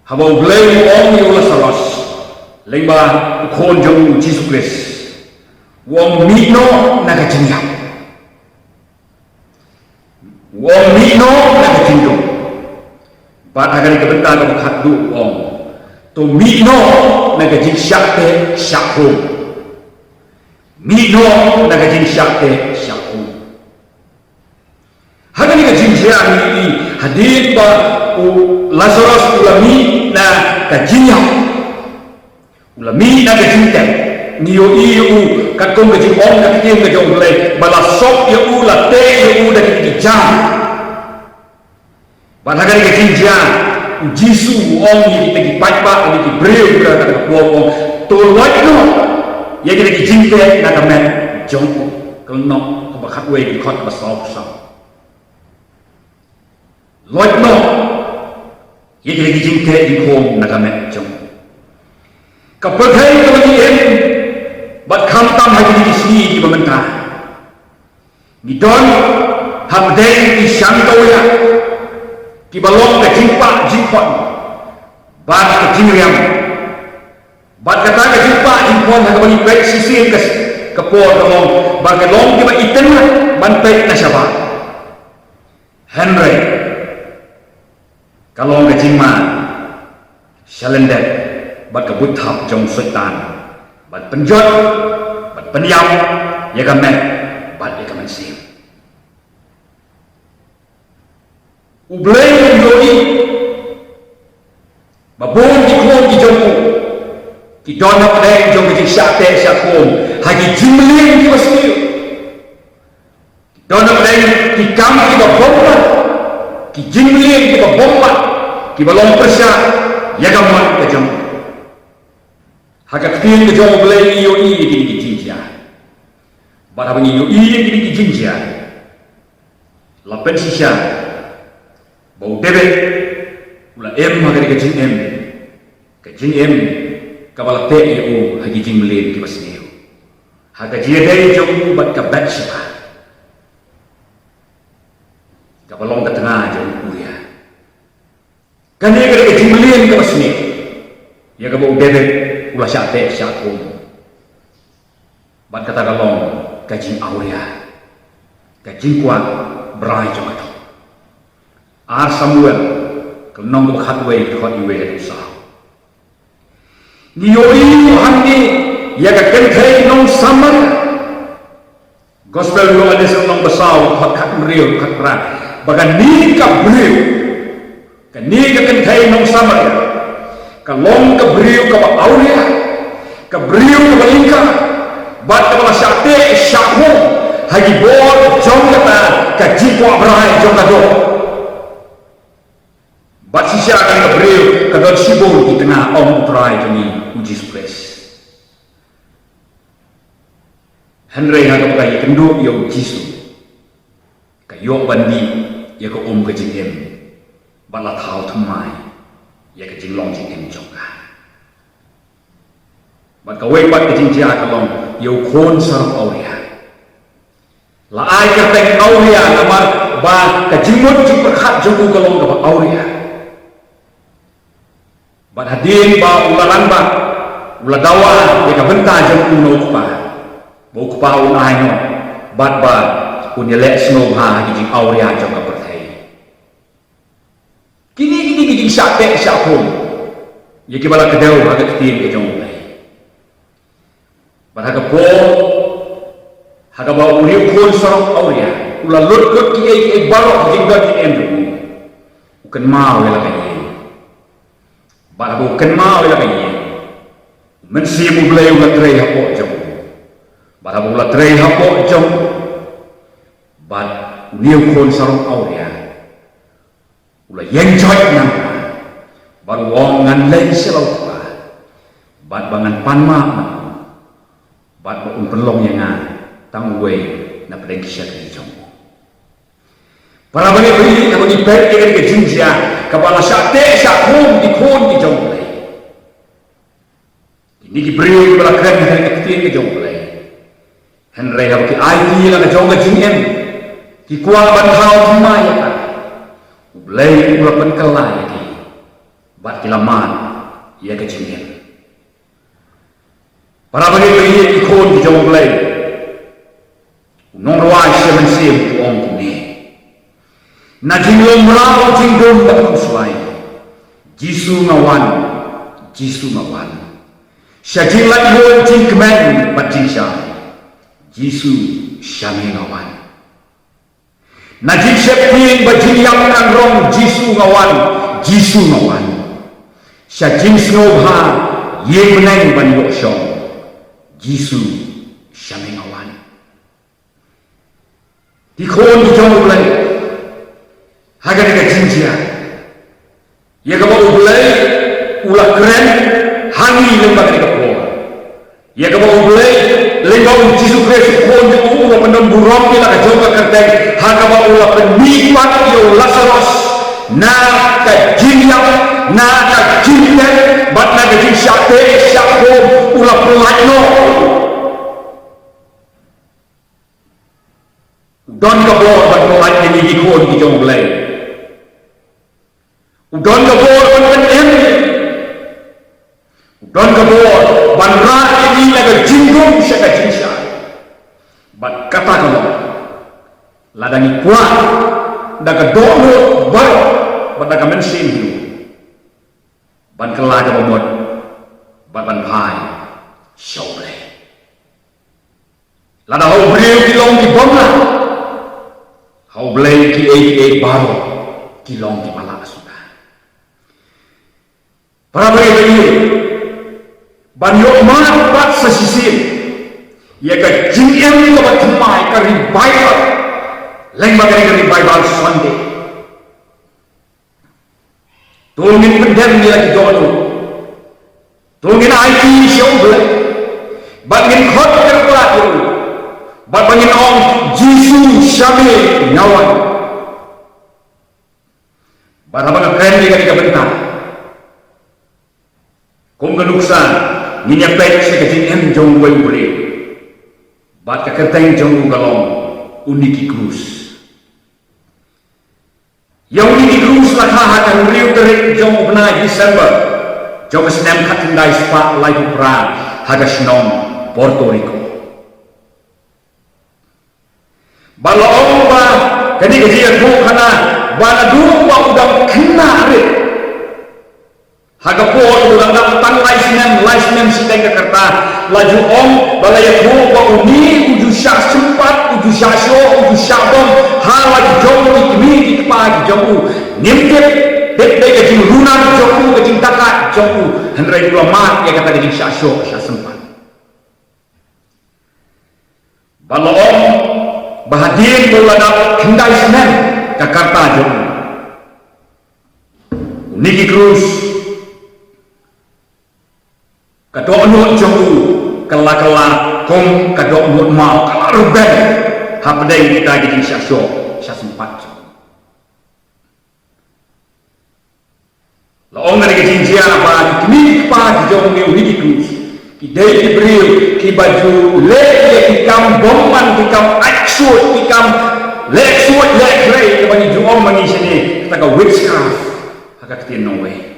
haba U Blei u ong ïa u Lasaros lyngba u khun jong u Jisu Khrist, u ong mih noh na ka jingïap. U ong mih noh na ka jingdum. Bad ha kane ka bynta kaba khatduh u ong to mih noh na ka jingshah teh shah khum. Mih noh na ka jingshah teh shah khum. Ha kane ka jingjia ngi ïohi hadien ba u Lasaros u la mih na ka jingïap, u la mih na ka jingtep, ngi ïohi ïa u katkum ka jingong ka ktien ka jong U Blei ba la sop ïa u, la teh ïa u da ki jam. Bad ha kane ka jingjia u Jisu u ong ïa kita ki paidbah, ïa ki briew, ïa kita ki briew, u ong to loit noh ïa kita ki jingteh na ka met jong u. Ka lynnong kaba khatwei, ka dkhot kaba saw phew saw. Loit noh ïa kita ki jingteh jingkhum na ka met jong u. Ka pyrthei kaba ngi im bad khamtam ha kine ki sngi kiba mynta, ngi don hapdeng ki shang kawei kiba long ka jingpah jingpon bad ka jingriam. Bad kata ka jingpah jingpon ha kaba ngi peit shisien ka, ka por ka long ba ka long kiba itynnad ban peit na shabar. Hynrei ka long ka jingma shalyndet bad ka buit thap jong u Soitan ban pynjot, ban pynïap ïa ka met bad ïa ka mynsiem. U Blei u ïohi ba bun ki khun ki jong u ki don hapdeng jong ka jingshah teh shah khum ha ki jingmlien kiba sniew. Don hapdeng ki kam kiba bymman, ki jingmlien kiba bymman, kiba long pyrshah ïa ka mon ka jong u. Ha ka ktien ka jong U Blei ngi ïohi ïa kine ki jingjia. Bad haba ngi ïohi ïa kine ki jingjia, la pynshisha ba u David u la im ha kane ka jingim, ka jingim kaba la teh ïa u ha ki jingmlien kiba sniew, ha ka jingïadei jong u bad ka Bathsheba, kaba long ka tnga jong u Uriah. Kane ka dei ka jingmlien kaba sniew ïa kaba u David u la shah teh shah khum. Bad kata ka long ka jingawria, ka jingkwah brai jong ka thok. Ar Samuel ka lynnong kaba khatwei, ka dkhot wei haduh saw. Ngi ïohi hangne ïa ka kynthei nong Samaria. Gospel u Ïoannis lynnong ba saw, dkhot khathynriew, dkhot phra, ba kane ka briew, kane ka kynthei nong Samaria, ka long ka briew kaba awria, ka briew kaba lyngkha, bad kaba la shah teh shah khum ha ki bor jong kata ka shibun ki tnga, ong u Trai jong ngi u Jisu Khrist. Hynrei ha kaba ka ïakynduh ïa u Jisu, ka ïoh ban dih ïa ka um ka jingim, bad la thaw thymmai ïa ka jinglong jingim jong ka. Bad kawei pat ka jingjia ka long ïa u khun sarong awria. La ai kyrteng awria namar ba ka jingmut jingpyrkhat jong u ka long kaba awria. Bad hadien ba u la rangbah, u la dawa ïa ka bynta jong u na u kpa, ba u kpa un ai noh, bad ba un ïaleh sngewbha ha ki jingawria jong ka pyrthei. Kine, kine ki jingshah teh shah khum ïa kiba la kdew ha ka ktien ka jong U Blei. Bad ha ka por ha kaba u riewkhun sarong awria u la lut lut kiei kiei baroh ki jingdon jingem jong u, u kynmaw ïa la ka ïing. Bad haba u kynmaw ïa la ka ïing, u Mynsiem U Blei u la trei hapoh jong u. Bad haba u la trei hapoh jong u, bad u riewkhun sarong awria u la ïeng joit na u kpa, bad u ong, ngan leit sha la u kpa, bad ba ngan pan map na u, bad ba un pynlong ïa nga tang uwei na pdeng ki shakri jong u. Para bangeit, haba ngi peit ïa kane ka jingjia kaba la shah teh shah khum ki khun ki jong U Blei. Kine ki briew kiba la kren ha ka ktien ka jong U Blei, hynrei haba ki aiti ïa la ka jong ka jingim, ki kwah ban thaw thymmai ïa ka, U Blei u la pynkylla ïa ki, bad ki la mad ïa ka jingim. Para bangeit, bangeit ki khun ki jong U Blei, u nongrwai Shimet Mynsiem u ong kumne: Na jinglong mraw jingdum bad khuslai, Jisu nga wan, Jisu nga wan. Sha jinglaitluid jingkmen bad jingshai, Jisu sha me nga wan. Na jingsheptieng bad jingïap ngan rong, Jisu nga wan, Jisu nga wan. Sha jingsngewbha ïing bneng ban ïoh shong, Jisu sha me nga wan. Ki khun ki jong U Blei, ha kane ka jingjia ïa kaba U Blei u la kren ha ngi lyngba kane ka por, ïa kaba U Blei lyngba U Jisu Khrist u Khun jong u, u la pyndon burom ïa la ka jong ka kyrteng ha kaba u la pynmih pat ïa u Lasaros na ka jingïap, na ka jingtep bad na ka jingshah teh shah khum, u la pyllait noh. U don ka bor ban pyllait ïa ngi ki khun ki jong U Blei. U don ka bor ban pynim ïa ngi. U don ka bor ban rah ïa ngi na ka jingdum sha ka jingshai. Bad kata ka long lada ngi kwah da ka dohnud baroh bad da ka mynsiem hi ruh ban kylla kaba mut bad ban phai sha U Blei. Lada ha u briew ki long ki bym lah, ha U Blei kiei kiei baroh ki long kiba lah suda. Para bangeit, ban ïoh mad pat sa shisien ïa ka jingim kaba thymmai, ka revival, lyngba kane ka Revival Sunday. To ngin pyndem ïa la ki dohnud. To ngin aiti sha U Blei. Bad ngin khot kyrpad ïa u. Bad ba ngin ong, Jisu, sha me nga wan. Bad haba nga kren ïa kane ka bynta, kum ka nuksa, ngin ïa peit sha ka jingim jong uwei u briew. Bad ka kyrteng jong u ka long u Nicky Cruz. Ïa u Nicky Cruz la kha ha ka hynriew tarik jong u bnai December jong ka snem khatkhyndai spah laiphew phra ha ka shnong Puerto Rico. Ba la ong ba kane ka jingïathuhkhana ba naduh ba u dang khynnah rit, ha ka por u dang dap tang lai snem, lai snem shiteng ka rta, la ju ong ba la ïathuh ba une u ju shah sympat, u ju shah shoh, u ju shah bom ha la ki jong ki kmie ki kpa ki jong u. Ngim tip, tip dei ka jingrunang jong u, ka jingdakaid jong u, hynrei u la mad ïa kata ka jingshah shoh shah sympat. Ba la ong ba hadien ba u la dap khyndai snem ka rta jong u, u Nicky Cruz Ka dohnud jong u ka la kylla kum ka dohnud maw, ka la rben hapdeng kita ki jingshah shoh shah sympat jong u. La ong na ka jingjia ba ki kmie ki kpa ki jong une u Nicky Cruz ki dei ki briew kiba ju leh ïa ki kam bymman, ki kam act suit, ki kam leh suit leh khrei, kaba ngi ju ong ma ngi shane kata ka witchcraft ha ka ktien nongwei.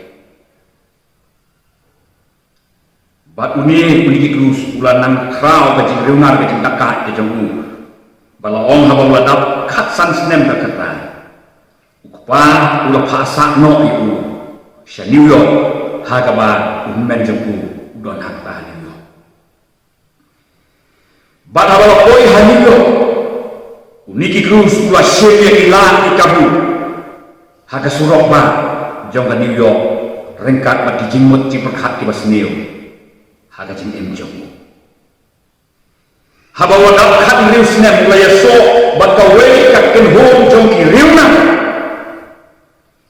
Bad une u Nicky Cruz u la nang khraw ka jingriewnar ka jingdakaid ka jong u. Ba la ong haba u la dap khatsan snem ka kyrta, u kpa u la phah sah noh ïa u sha New York, ha kaba u hynmen jong u u don ha kata ha New York. Bad haba la poi ha New York, u Nicky Cruz u la shim ïa ki lad ki kabu ha ka surok bah jong ka New York, ryngkat bad ki jingmut jingpyrkhat kiba sniew ha ka jingim jong u. Haba u la dap khathynriew snem u la ïasoh bad kawei ka kynhun jong ki riewnar.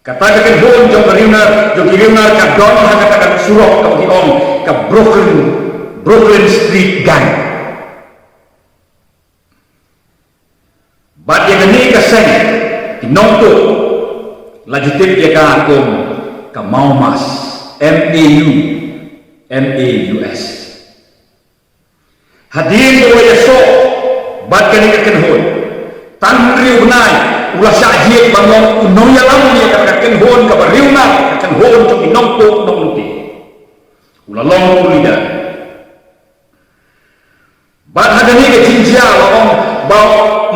Kata ka kynhun jong ka riewnar, jong ki riewnar ka don ha kata ka surok kaba ki ong ka Brooklyn, Brooklyn Street Gang. Bad ïa kane ka seng ki nongtuh la ju tip ïa ka kum ka Maumas, M A U M A U S. Hadien ba u la ïasoh bad kane ka kynhun, tang hynriew bnai u la shah jied ban long u nongïalam ïa kata ka kynhun kaba riewnar, ka kynhun jong ki nongtuh nonglute. U la long u leader. Bad ha kane ka jingjia la ong ba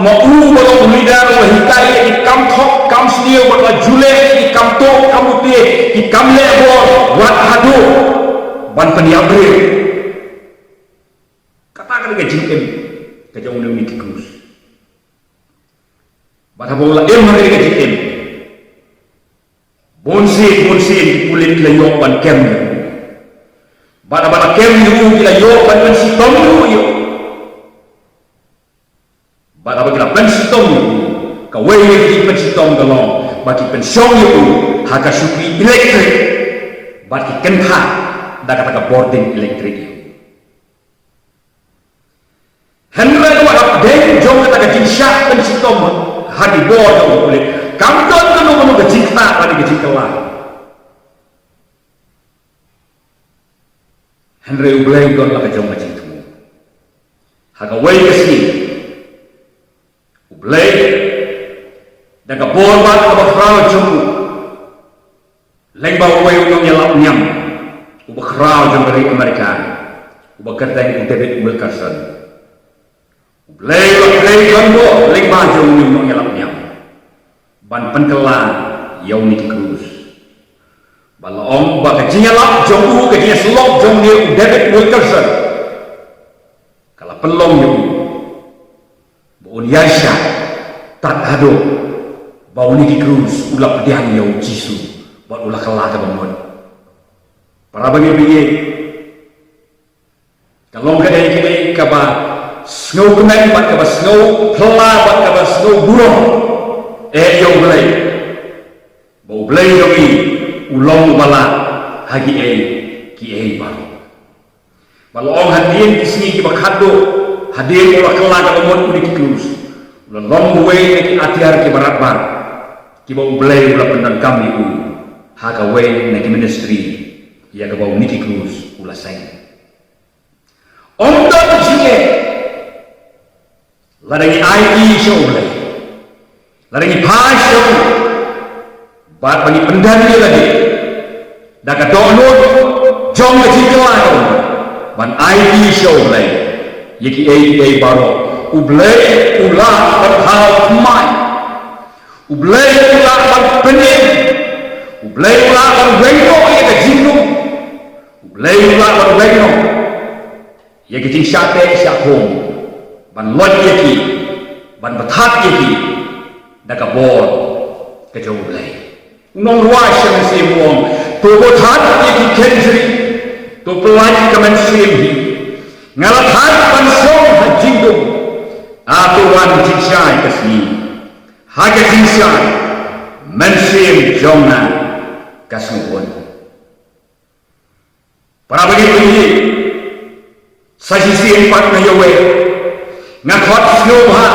ma u ba long u leader u la hikai ïa ki kam thok kam sniew bad la ju leh ïa ki kam tuh kam lute, ki kam leh bor wat haduh ban pynïap briew. Kata ka dei ka jingim ka jong une u Nicky Cruz. Bad haba u la im ha kane ka jingim, bunsien bunsien ki pulit ki la ïoh ban kem ïa u. Bad haba la kem ïa u ki la ïoh ban pynshitom ruh ïa u. Bad haba ki la pynshitom ïa u, kawei na ki jingpynshitom ka long ba ki pynshong ïa u ha ka shuki elektrik bad ki kyntha da kata ka bording elektrik ïa u. Hynrei wat hapdeng jong kata ka jingshah pynshitom ha ki bor jong ki pulit, kam don kano kano ka jingktah lane ka jingkylla. Hynrei U Blei u don la ka jong ka jingthmu. Ha kawei ka sngi U Blei da ka bor bad kaba khraw jong u, lyngba uwei u nongïalap niam uba khraw jong ka ri Amerika, uba kyrteng u David Wilkerson. U Blei u la kren don bor lyngba jong une u nongïalap niam ban pynkylla ïa u Nicky Cruz. Ba la ong ba ka jingïalap jong u, ka jingïasyllok jong une u David Wilkerson, ka la pynlong ïa u ba un ïaishah tad haduh ba u Nicky Cruz u la pdiang ïa u Jisu bad u la kylla kaba mut. Para bangeit, ka long kadei kadei kaba sngewkmen bad kaba sngewphylla bad kaba sngewburom eh ïa U Blei, ba U Blei jong ngi u long uba lah ha kiei kiei baroh. Ba la ong hadien ki sngi kiba khatduh hadien ba u la kylla kaba mut u Nicky Cruz, u la long uwei na ki atiar kiba radbah kiba U Blei u la pyndonkam ïa u ha kawei na ki ministry ïa kaba u Nicky Cruz u la seng. Ym don jingeh lada ngi aiti sha U Blei, lada ngi phai sha u bad ba ngi pyndem ïa lade da ka dohnud jong ka jingkylla jong u ban aiti sha U Blei ïa kiei kiei baroh. U Blei u lah ban thaw thymmai. U Blei u lah ban pynim. U Blei u lah ban weng noh ïa ka jingdum. U Blei u lah ban weng noh ïa ki jingshah teh shah khum, ban loit ïa ki, ban pynthat ïa ki da ka bor ka jong U Blei. U nongrwai sha mynsiem u ong, to bor that ïa ki kynjri, to pyllait ka mynsiem hi. Nga la that ban shong ha jingdum, a to wan jingshai ka sngi. Ha ka jingshai mynsiem jong nga ka sngewhun. Para bangeit, sa shisien pat nga ïa wei, nga khot sngewbha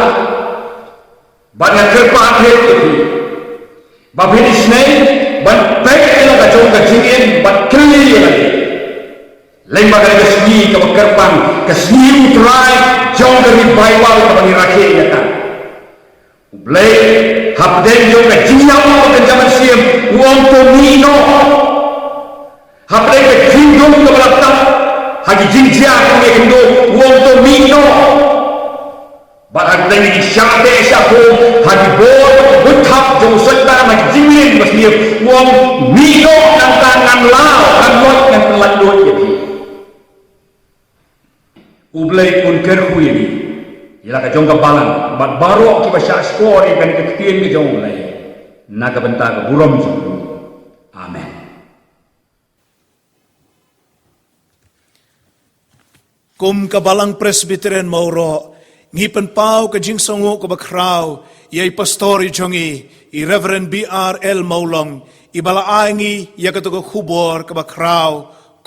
bad nga kyrpad ïa phi ba phin isynei ban peit ïa la ka jong ka jingim bad kylli ïa la. Lem bad ka sngi kaba kyrpang, ka sngi U Trai jong ka revival kaba ngi rakhe ïa ka. U Blei hapdeng jong ka jingïap ka jingïap siem u ong to mih noh. Hapdeng ka jingdum kaba la tap ha ki jingjia ka ngi kynduh u ong to mih noh. Bad hapdeng ki shah teh shah khum ha ki bor ki bun thap jong u Soitan ha ki jingmlien ba siem u ong mih noh nangta ngan law ngan loit ngan pynlait loit ïa phi. U Blei un kyrkhu ïa ngi ïa la ka jong ka balang bad baroh kiba shah shkor ïa kane ka ktien ka jong U Blei na ka bynta ka burom jong u. Amen. Kum ka Balang Presbyterian Mawroh ngi pynpaw ka jingsngewnguh kaba khraw ïa i pastor i jong ngi, i Reverend B R L Mawlong, i ba la ai ngi ïa kato ka khubor kaba khraw,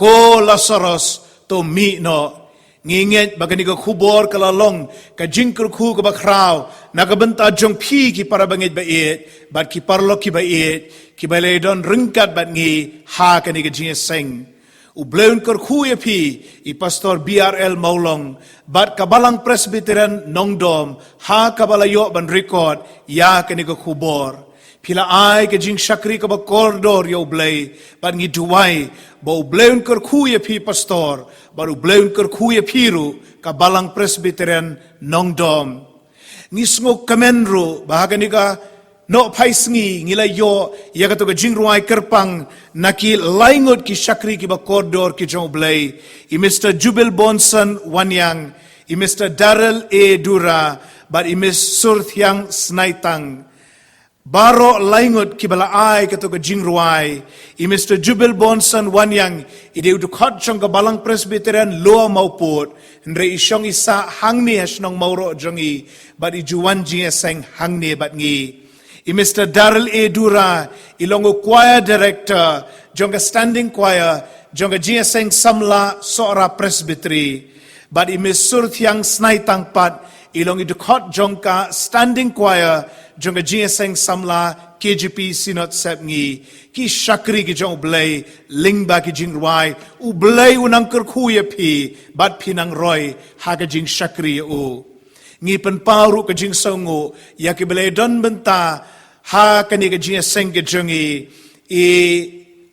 ko Lasaros, to mih noh. Ngi ngeit ba kane ka khubor ka la long ka jingkyrkhu kaba khraw na ka bynta jong phi ki para bangeit ba ïeit bad ki paralok kiba ïeit kiba la don ryngkat bad ngi ha kane ka jingïaseng. U Blei un kyrkhu ïa phi, i Pastor B R L Mawlong bad ka Balang Presbyterian Nongdom ha kaba la ïoh ban record ïa kane ka khubor. Phi la ai ka jingshakri kaba kordor ïa U Blei bad ngi duwai ba U Blei un kyrkhu ïa phi pastor bad U Blei un kyrkhu ïa phi ruh ka Balang Presbyterian Nongdom. Ngi sngewkmen ruh ba ha kane ka nohphai sngi ngi la ïoh ïa kato ka jingrwai kyrpang na ki laingut ki shakri kiba kordor ki jong U Blei, i Mister Jubil Bonson Waniang, i Mister Darrell A Dura bad i Miss Surthiang Snaitang. Baroh laingut kiba la ai kato ka jingrwai. I Mister Jubil Bonson Waniang i dei u dkhot jong ka Balang Presbyterian Lower Mawpud, hynrei i shong i sah hangne ha shnong Mawroh jong ngi bad i ju wan jingïaseng hangne bad ngi. I Mister Darrell A Dura i long u choir director jong ka standing choir jong ka jingïaseng samla Sohra Presbytery. Bad i Miss Surthiang Snaitang pat i long i dkhot jong ka standing choir jong ka jingïaseng samla K J P Synod Sepngi. Ki shakri ki jong U Blei lyngba ki jingrwai, U Blei u nang kyrkhu ïa phi bad phi nang roi ha ka jingshakri ïa u. Ngi pynpaw ruh ka jingsngewnguh ïa kiba la don bynta ha kane ka jingïaseng ka jong ngi, i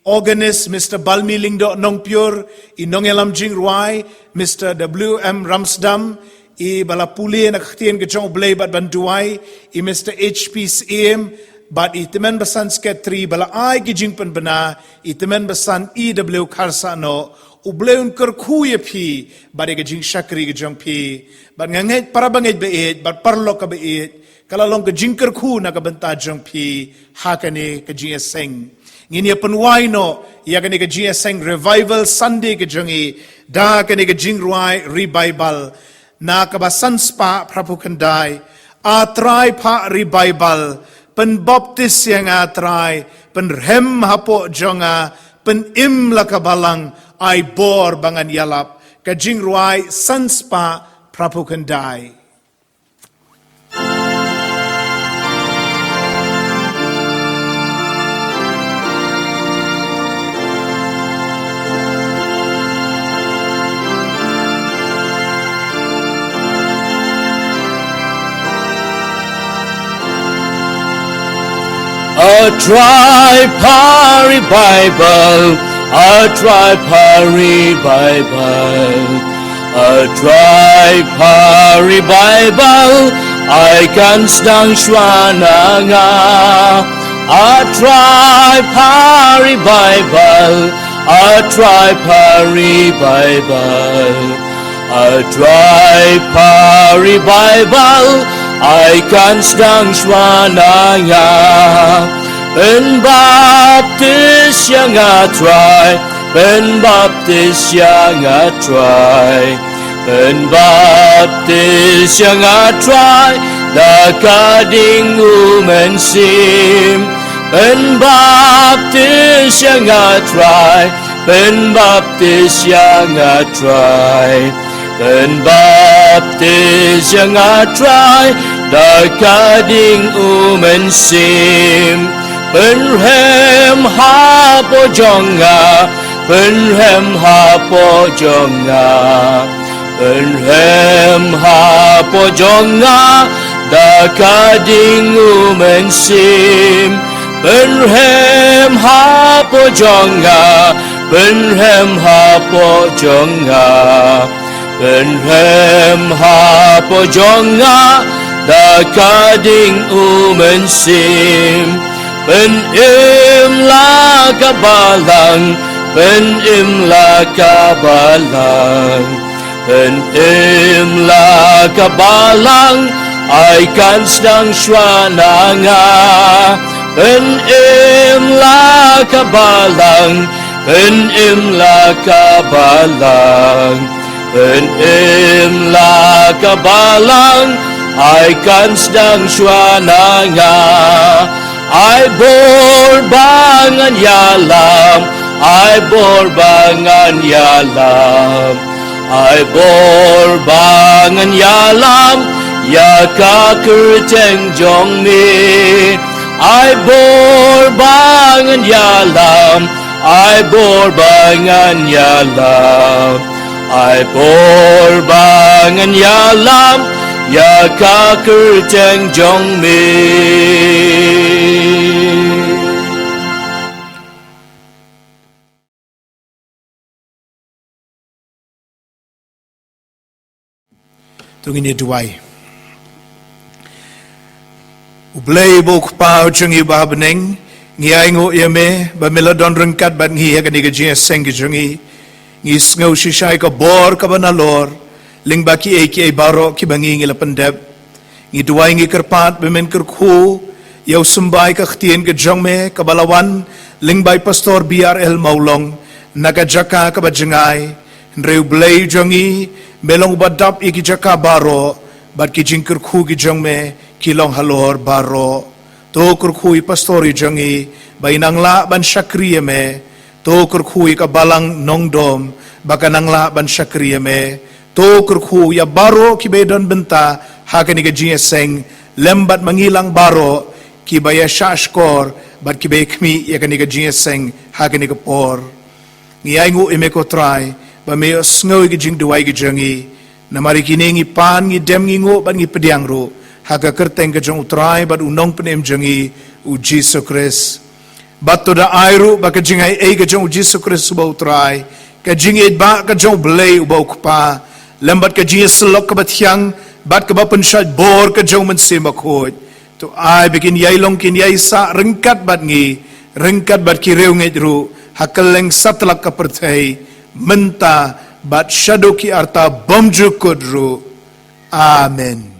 organist Mister Balmi Lyngdoh Nongpyur, i nongïalam jingrwai Mister W M Ramsdam, i ba la pule na ka ktien ka jong U Blei bad ban duwai, i Mister H P Syiem, bad i tymmen basan secretary ba la ai ki jingpynbna, i tymmen basan E W Kharsahnoh. U Blei un kyrkhu ïa phi bad ïa ka jingshakri ka jong phi. Bad nga ngeit para bangeit ba ïeit bad paralok kaba ïeit, ka la long ka jingkyrkhu na ka bynta jong phi ha kane ka jingïaseng. Ngin ïa pynwai noh ïa kane ka jingïaseng Revival Sunday ka jong ngi da kane ka jingrwai Revival na kaba san spah phra phew khyndai. A Trai, phah Revival, pynbaptis ïa nga Trai, pynrhem hapoh jong nga, pynim la ka balang, ai bor ba ngan ïalap. Ka jingrwai san spah phra phew khyndai. A Trai, phah Revival, A Trai, phah Revival, A Trai, phah Revival, ai kan sdang shuwa na nga. A Trai, phah Revival, A Trai, phah Revival, A Trai, phah Revival, ai kan sdang shuwa na nga. Pynbaptis ïa nga Trai, pynbaptis ïa nga Trai, pynbaptis ïa nga Trai da ka ding U Mynsiem. Pynbaptis ïa nga Trai, Pynbaptis ïa nga Trai, pynbaptis ïa nga Trai, da ka ding u Mynsiem. Pynrhem hapoh jong nga, pynrhem hapoh jong nga. Pynrhem hapoh jong nga, da ka ding u Mynsiem. Pynrhem hapoh jong nga, pynrhem hapoh jong nga. Pynrhem hapoh jong nga, da ka ding u Mynsiem. Pynim la ka balang, pynim la ka balang. Pynim la ka balang, ai kan sdang shuwa na nga. Pynim la ka balang, pynim la ka balang. Pynim la ka balang, ai kan sdang shuwa na nga. Ai bor ba ngan ïalam, ai bor ba ngan ïalam. Ai bor ba ngan ïalam, ïa ka kyrteng jong me. Ai bor ba ngan ïalam, ai bor ba ngan ïalam. Ai bor ba ngan ïalam, ïa ka kyrteng jong me. To ngin ïa duwai. U Blei uba u Kpa u jong ngi uba ha bneng, ngi ainguh ïa me ba me la don ryngkat bad ngi ha kane ka jingïaseng ka jong ngi. Ngi sngew shisha ïa ka bor kaba nalor lyngba kiei kiei baroh kiba ngi ngi la pyndep. Ngi duwai ngi kyrpad ba men kyrkhu ïa u symbai ka ktien ka jong me kaba la wan lyngba i Pastor B R L Mawlong na ka jaka kaba jngai. Hynrei u Blei jong ngi, me long uba dap ïa ki jaka baroh, bad ki jingkyrkhu ki jong me ki long halor baroh. To kyrkhu ïa i Pastor i jong ngi ba i nang lah ban shakri ïa me. To kyrkhu ïa ka balang Nongdom ba ka nang lah ban shakri ïa me. To kyrkhu ïa baroh kiba ïadon bynta ha kane ka jingïaseng, lem bad ma ngi lang baroh kiba ïa shahshkor bad kiba ïa khmih ïa kane ka jingïaseng ha kane ka por. Ngi ainguh ïa me ko Trai ba me ïohsngew ïa ka jingduwai ka jong ngi. Namar ïa kine ngi pan, ngi dem, ngi nguh bad ngi pdiang ruh ha ka kyrteng ka jong u Trai bad u Nongpynim jong ngi, u Jisu Khrist. Bad to da ai ruh ba ka jingaiei ka jong u Jisu Khrist uba u Trai, ka jingïeit ba ka jong u Blei uba u Kpa, lem bad ka jingïasyllok kaba thiang bad kaba pynshait bor ka jong u Mynsiem Bakhuid, to ai ba kin ïai long kin ïai sah ryngkat bad ngi, ryngkat bad ki riewngeit ruh ha kylleng satlak ka pyrthei, mynta bad shaduh ki arta bymjukut ruh. Amen.